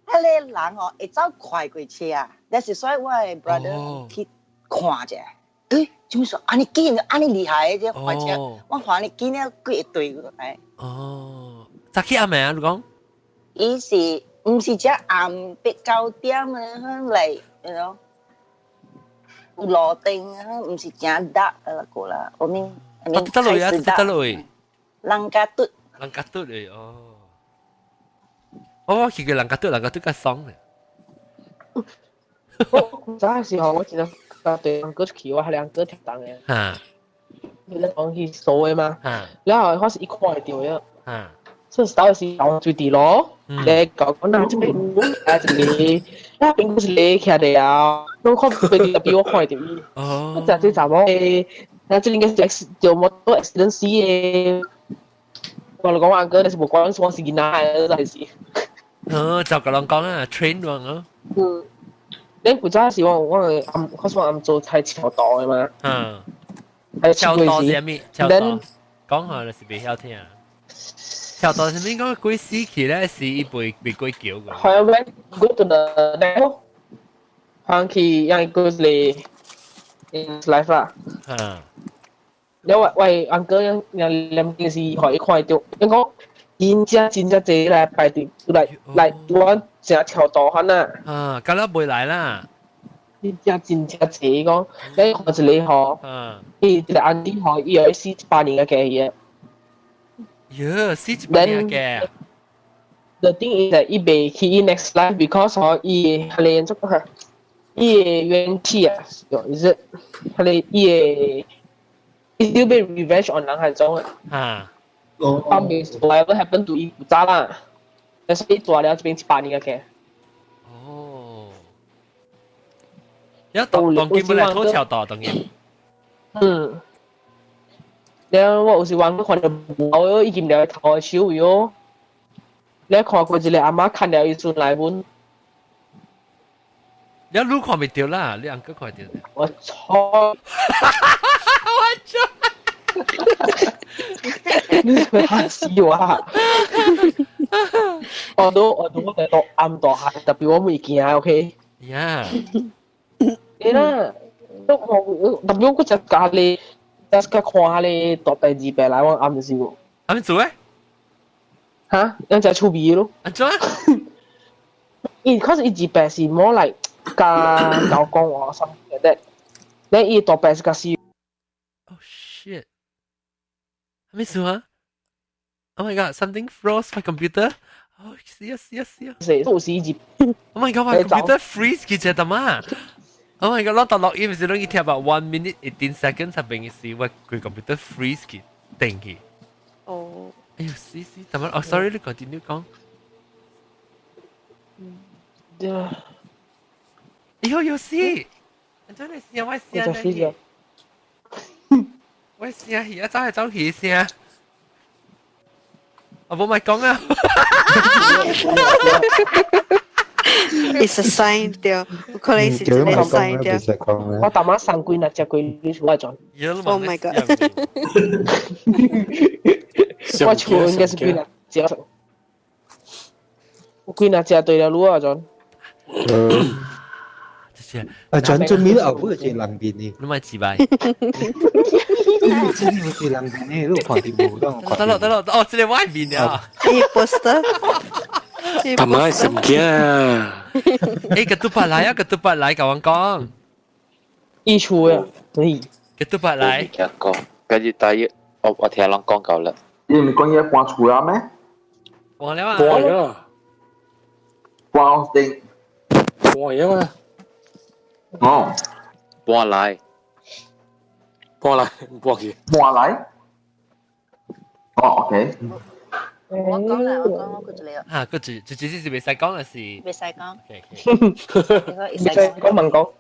彼個人吼會走快過車啊，但是所以我的 brother 去看者，欸，怎麼說按呢緊，按呢厲害的這快車，我看你緊了幾會對過來。哦，早起暗暝啊，你講？伊是毋是只暗8、9點啊，來，you know，有路燈啊，毋是誠 dark 啊個啦，我mean。得落啊，得落。 Langkatut。 Langkatut 嚟哦。我去過 Langkatut，Langkatut 較爽咧。我早時候我真係對兩個出去，我係兩個跳檔嘅。你咧講去數嘅嘛？然後我是一看到嘅。所以到時我最啲咯。你講講嗱，這邊啊，這裡那邊個是你徛的啊？攏看別比我看到伊。我就這查某的，那這應該是就摩托 accident 死的。我就講阿哥，你是無關我是囡仔，還是？哦，就甲人講啊，train 人啊。嗯。你古早時我暗，我說暗做菜橋道的嘛。橋道是啥物？橋道。講下你是袂曉聽。橋道是咪講鬼死去咧？是伊袂袂過橋嘅。係啊，when go to the next，翻去讓個嚟 in life 啦。了我我阿哥讓兩件事可以看到，因講真正真正濟來排隊來來，我成橋道款啊。啊，咁啦袂來啦。真正真正濟講，你看一個吼，伊一個 auntie 吼，伊有48年嘅嘅。喲，48年嘅。 The thing is that 伊袂去伊 next life because 吼伊係個做個，伊的怨氣啊，is it？係個伊的，伊 still 欲 revenge on 人係種啊。方面 whatever happen to 伊古早啦，但是伊大了這邊7、8年嘅。哦。有當當今本來土橋道當今。嗯。了我有時玩看到我已經了頭手喲。你看過一個阿媽牽了伊孫來阮。你你看袂著啦，你 uncle 看著。我操！我操！你嚇死我啊！我都在到暗大漢，特別我未驚，OK？ Yeah。你啦，都我特別我只家裡，只個看咧大白二白來，我暗就是喎。暗做咩？嚇，樣只趣味咯。安怎？伊可是伊二白是 more like 加老公話 something like that。你伊大白是較是。 Oh shit！咩事啊？Oh my god! Something froze my computer. Oh, 死啊死啊死啊！是，都是一。 Oh my god! My computer freeze 佢只得嘛？Oh my god！攞到錄音時，攏去聽about 1 minute 18 seconds，才變是我佢 computer freeze 佢定去。哦。哎呦死死！怎麼？哦，sorry，你 continue 講。對啊。哎呦有死！真係聲我聲嚟。我聲去啊，走嚟走去聲。我冇咪講啊！ It's a sign 對，有可能是一個 sign 對。我大媽三幾若食過你厝我轉。 Oh my god！我厝應該是幾若食，我幾若食對了路啊轉。啊，轉做咩後尾是人面呢？你咪自敗。真係是人面呢？你看到無？得咯得咯，哦，這個外面啊。伊 poster。阿媽係神經啊！誒，ketupat 來啊，ketupat 來，共我講。伊厝啊，嘿，ketupat 來。聽講，跟住大約我聽人講夠啦。你唔講嘢搬厝啦咩？搬了啊！搬咗。搬定。搬咗嘛？哦。搬來。搬來，搬去。搬來。哦，OK。我講啦，我講我講一個。嚇，個字就只是袂使講嘅是。袂使講。袂使講問講。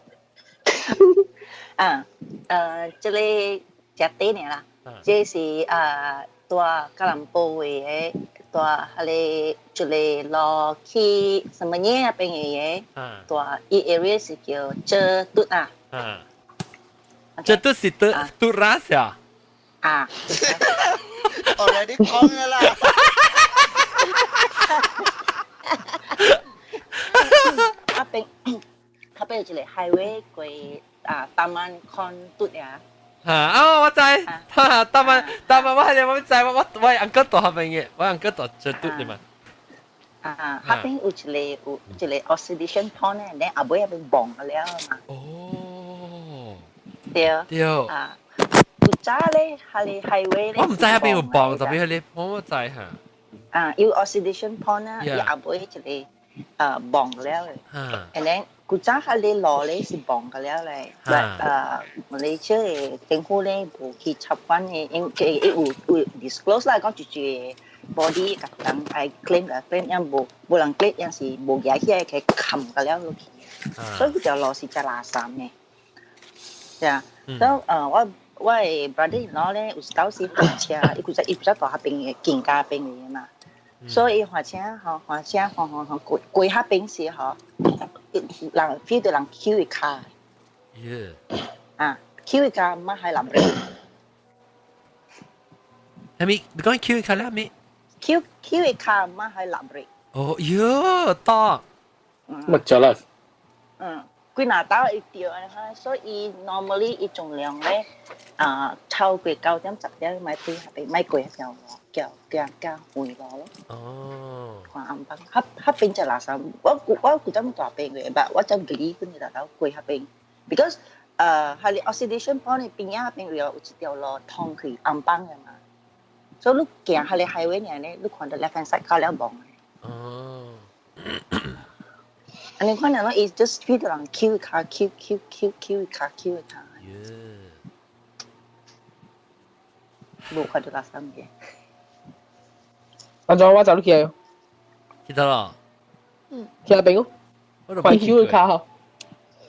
啊，這個食短爾啦，這是啊，蹛吉隆坡位的，蹛彼個一個路去什麼嘢那邊的，蹛伊 area 是叫遮嘟啊。啊。遮嘟是嘟嘟拉啊？啊。 Already 講咗啦。那邊有一個 highway 過啊，Taman Kon Tut 呀。嚇！哦，我知，哈，Taman Taman，我係我知，我 uncle 蹛彼邊嘅，我 uncle 蹛遮嘟嘅嘛。啊，彼邊有一個 oxidation pond 咧，你後尾彼邊崩了嘛。哦。對。對。啊，古早咧，係 highway 咧。我唔知彼邊有崩，特別係你，我知嚇。啊，有 oxidation pond 啊，伊後尾一個崩了嘅。And then 古早彼個路咧是崩個了咧，馬來西亞的政府咧無去插管的，因為伊有 disclose 啦，講一個 body 共人愛 claim 啦，claim 樣無人 claim，樣是無舉起來去冚個了落去，所以彼條路是誠垃圾的。對啊，所以我的 brother in law 咧有時到時駛車，伊負責蹛彼邊的近家邊的嘛，所以伊駛車吼，駛車駛駛駛過彼邊時吼，人 feel 到人抾伊跤。啊，抾伊跤嘛係淋雨。係咪？你講抾伊跤啦咩？抾抾伊跤嘛係淋雨。哦喲，得。乜咗啦？嗯，幾若刀會著啊，所以 normally 伊盡量咧啊，超過9點10點莫對彼邊，莫過彼條路，叫行行遠路咯。哦。看暗枋，彼邊才垃圾。我古陣蹛邊嘅，但我才記得本日頭過彼邊，because 彼個 oxidation pond 的邊仔彼邊有一條路通去紅房的嘛，所以你行彼個 highway 爾咧，你看到 left hand side 到了墓。哦。啊，你看到伊 just feel 到人抾伊跤，抾抾抾抾伊跤，抾伊跤。無看到垃圾嘅。阿莊，我走你去啊。記得咯。嗯。去彼邊哦。看抾伊跤吼。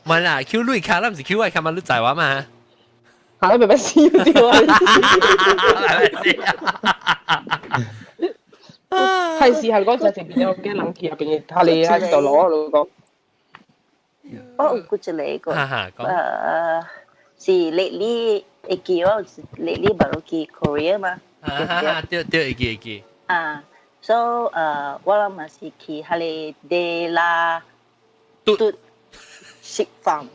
唔係啦，抾你跤啦，唔是抾我跤嘛，你知我嘛？嚇！你明明死掉啊！係咪先？係是係嗰陣時邊有驚人去彼邊，他你喺度攞你講。我有過一個，是 lately 會記我 lately baru 去 Korea 嘛。對對，會記會記。啊，so 我諗嘛是去彼個地拉嘟食飯，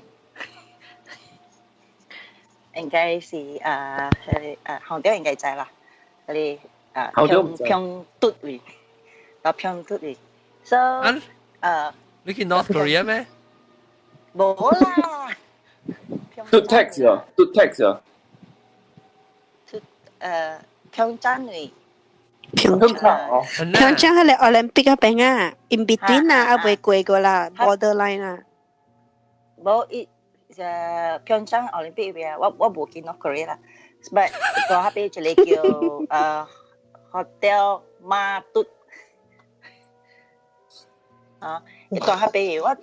應該是啊，杭州應該知啦，彼個啊平平嘟位，啊平嘟位，so 你去 North Korea 咩？無啦。嘟 tax 啊，嘟 tax 啊。嘟平昌位。平昌，平昌係個 Olympic 嗰邊啊，in between 啊，還未過過啦，borderline 啊。無伊平昌 Olympic 邊啊，我無去 North Korea 啦，but 蹛彼邊一個叫Hotel 馬嘟。啊，伊蹛彼邊我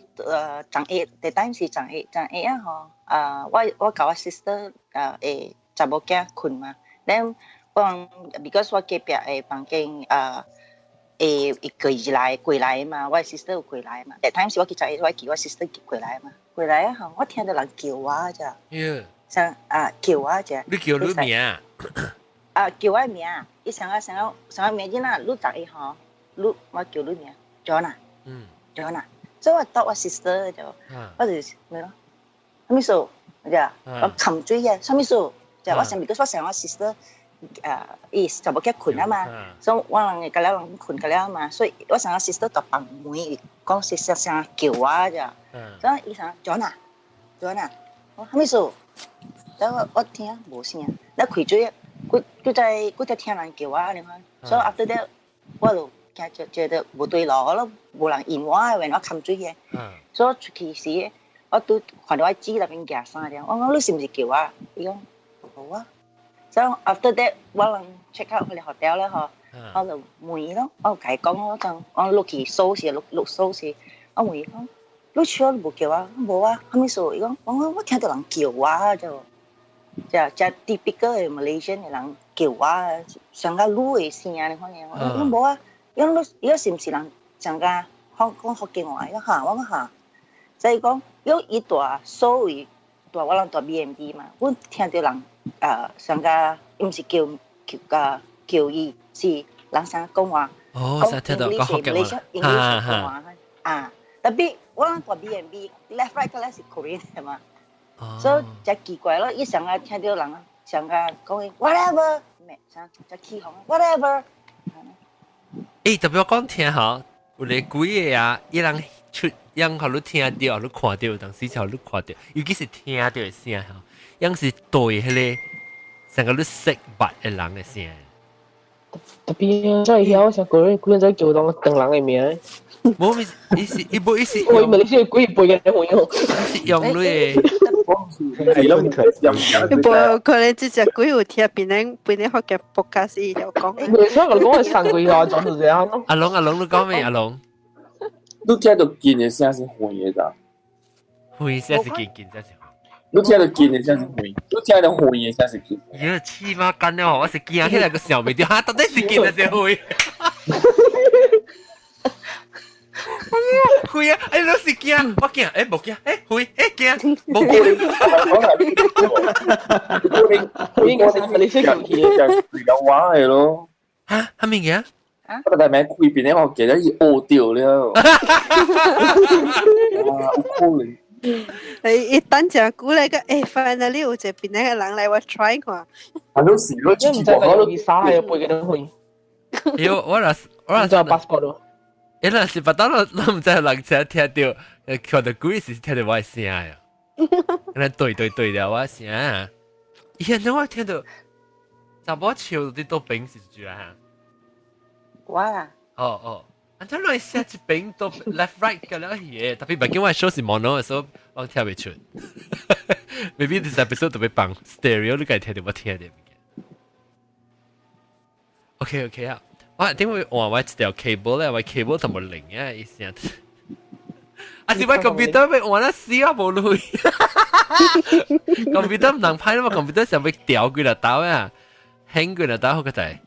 昨日，第當是昨日，昨日啊吼，啊我共我 sister 會查某囝睏嘛，then 我 because 我隔壁的房間會會過來過來嘛，我 sister 有過來嘛，that time 是我去昨日我叫我 sister 過來嘛，過來啊吼，我聽到人叫我咋，像啊叫我咋，你叫你名？啊叫我名，伊想啊想啊想啊名囡仔，你逐日吼，你我叫你名，John 啊。嗯，John 啊，所以我當我 sister 就，我就是咩咯，啥物事？就我含水啊，啥物事？就我想，because 我想我 sister，伊查某囝睏啊嘛，所以我人會共了人睏個了嘛，所以我想我 sister 就房門講是聲聲叫我咋，所以醫生轉啊轉啊，我啥物事？然後我聽無聲，你開嘴，佢在聽人叫我，你看，所以 after that 我就驚覺得無對路咯，無人應我，因為我含水嘅，所以出去時我拄看到我姊內邊夾衫了，我講你是毋是叫我？伊講無啊。所以 after that 我人 check out 去 hotel 咧嗬，我就問伊咯，我共伊講我講我落去掃時落落掃時，我問伊講，你笑你無叫我？無啊，啥物事？伊講我聽到人叫我就。就 typical 的 Malaysian 的人叫我，上個女的聲你看見？我講無啊，伊講你伊是毋是人上個講講福建話？伊講哈，我講哈。所以講，因為伊蹛所謂蹛我人蹛 B&B 嘛，阮聽到人上個毋是叫叫個叫伊，是人上講話。哦，講聽到講福建話。 English 講話啊，特別我人蹛 B&B left right 個咧是 Korean 的嘛。所以真奇怪咯！伊上個聽到人上個講 whatever，咩啥就起哄 whatever。欸，特別我講聽吼，有咧幾個啊，伊人出，伊人予你聽到，你看到，當時就你看到，尤其是聽到的聲吼，伊是對彼個成個你識捌的人的聲。特別在曉像個人個人在叫當當人的名。無，伊是伊無伊是。我以為你是鬼背嘅朋友。是用你的。無可能這隻鬼有聽別人別人學嘅 podcast 伊就講。沒錯，我講係三個月啊，就是這樣咯。阿龍阿龍，你講咩？阿龍，你聽到近的聲是遠的咋？遠聲是近，近聲是遠。你聽到近的聲是遠，你聽到遠的聲是近。咦，黐孖筋了，我是驚起來個想袂著，哈，到底是近還是遠？遠啊！哎，你是驚，我驚，哎，無驚，哎，遠，哎，驚，無驚。應該是你識講嘢，就話係咯。嚇，係咩嘢？我大名開邊咧，我記得伊烏掉了。哇，有可能。你一等陣估你個，欸，finally 有一個邊個人來我 try 看。啊，你是你出去我都啥係背幾多歲？妖，我若我若做 passport 咯。伊若是別當攏毋知人聽聽到，看到鬼是聽到我的聲呀。那對對對了，我聲啊！伊安怎我聽到查某笑佇倒邊是住啊？我啦。哦哦，安怎來寫一邊都 left right 個了去的，特別畢竟我 show 是 mono 的，所以我聽袂出。Maybe this episode 特別放 stereo，你該聽到我聽到物件。OK OK 啊，我點會換我一條 cable 咧？我 cable 同無靈啊，意思啊。啊是我 computer 欲換啊死啊無鐳。computer 毋通歹啦嘛，computer 想欲調幾若刀啊，輕幾若刀好個仔。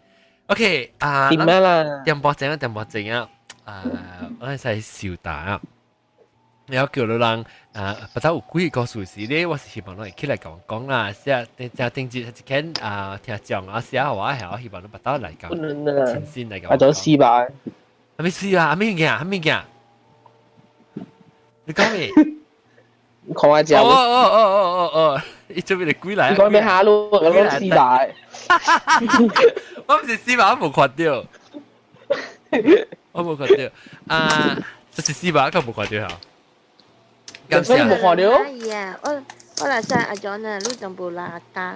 OK 啊，點咩啦？點半鐘啊，點半鐘啊，啊，我係使笑答啊。然後叫你人啊，不知有幾個故事咧，我是希望你會起來共我講啦。寫正頂節一間啊，聽講啊，寫我係我希望你不得來講，親身來講。啊，做死吧！啥物事啊？啥物物件？啥物件？你講咩？看我食。哦哦哦哦哦哦！伊做咩嚟鬼來？你講咩哈囉？我講死吧！我毋是死吧，我無看著。我無看著啊，這是死吧，我無看著嚇。感謝。無看著。哎呀，我我若說阿 John 啊，你全部邋遢。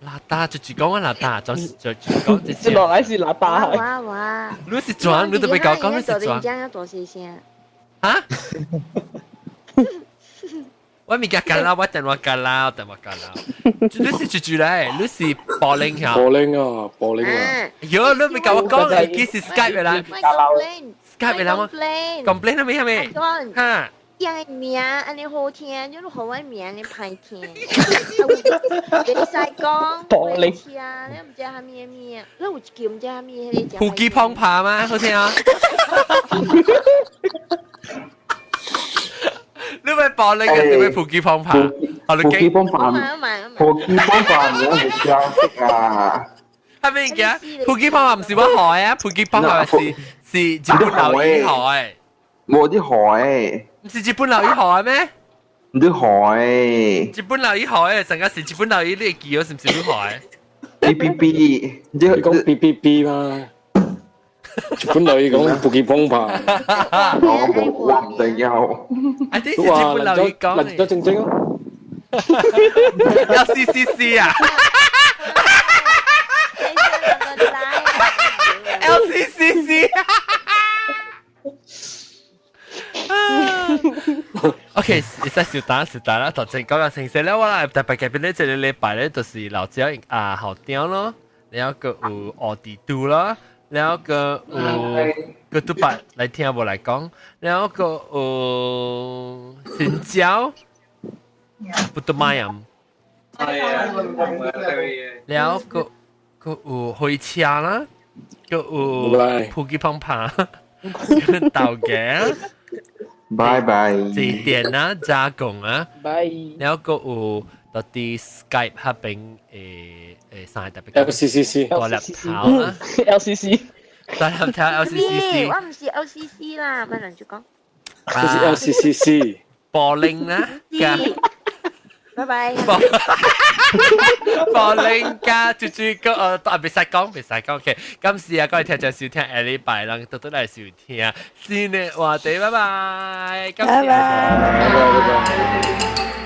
邋遢就是講我邋遢，就是就講這些。落來是邋遢。哇哇！你是裝，你都別搞講你是裝。講要大細聲。啊？我物件干啦，我電話干啦，我電話干啦。你是住住來，你是保齡嚇？保齡啊，保齡啊。喲，你咪共我講，你是 Skype 的啦。Skype 的啦嗎？Complain 係咪係咪？哈。人的名按呢好聽，你予我名按呢歹聽。袂使講，袂聽，你毋知啥物的名，你有一句毋知啥物彼個。虎雞碰爬嗎？好聽啊！你咪暴力嘅，是咪虎雞碰爬？虎雞碰爬，虎雞碰爬，你係消息啊！係咩嘅？虎雞碰爬毋是我學啊，虎雞碰爬是是日本老醫學。冇啲學。毋是日本老醫學咩？唔啲學。日本老醫學，成個是日本老醫，你會記是毋是你學？B B B，你講 B B B 嗎？日本佬講不記碰怕。我冇，我唔定有。啊，這是日本佬講。蘭州正正哦。 LCCC 啊。LCCC。OK，會使小等小等啦，頭先講個成色咧，我來特別嘅邊咧，這個禮拜咧就是老椒啊校長咯，然後閣有奧迪都啦，然後閣有閣拄捌來聽無來講，然後閣有新椒，不得買啊，然後閣閣有火車啦，閣有普吉胖胖，豆芽。拜拜。字典啊，加工啊，拜。然後閣有到啲 Skype 那邊誒誒三個特別 LCCC 大粒頭啊，LCC，大粒頭 LCCC。我唔是 LCC 啦，咪人就講。這是 LCCC。柏林啦，加。拜拜。柏林加豬豬哥，呃，別使講，別使講，OK。今時啊，各位聽眾收聽下禮拜，咱倒轉來收聽新的話題，拜拜。拜拜。拜拜拜拜。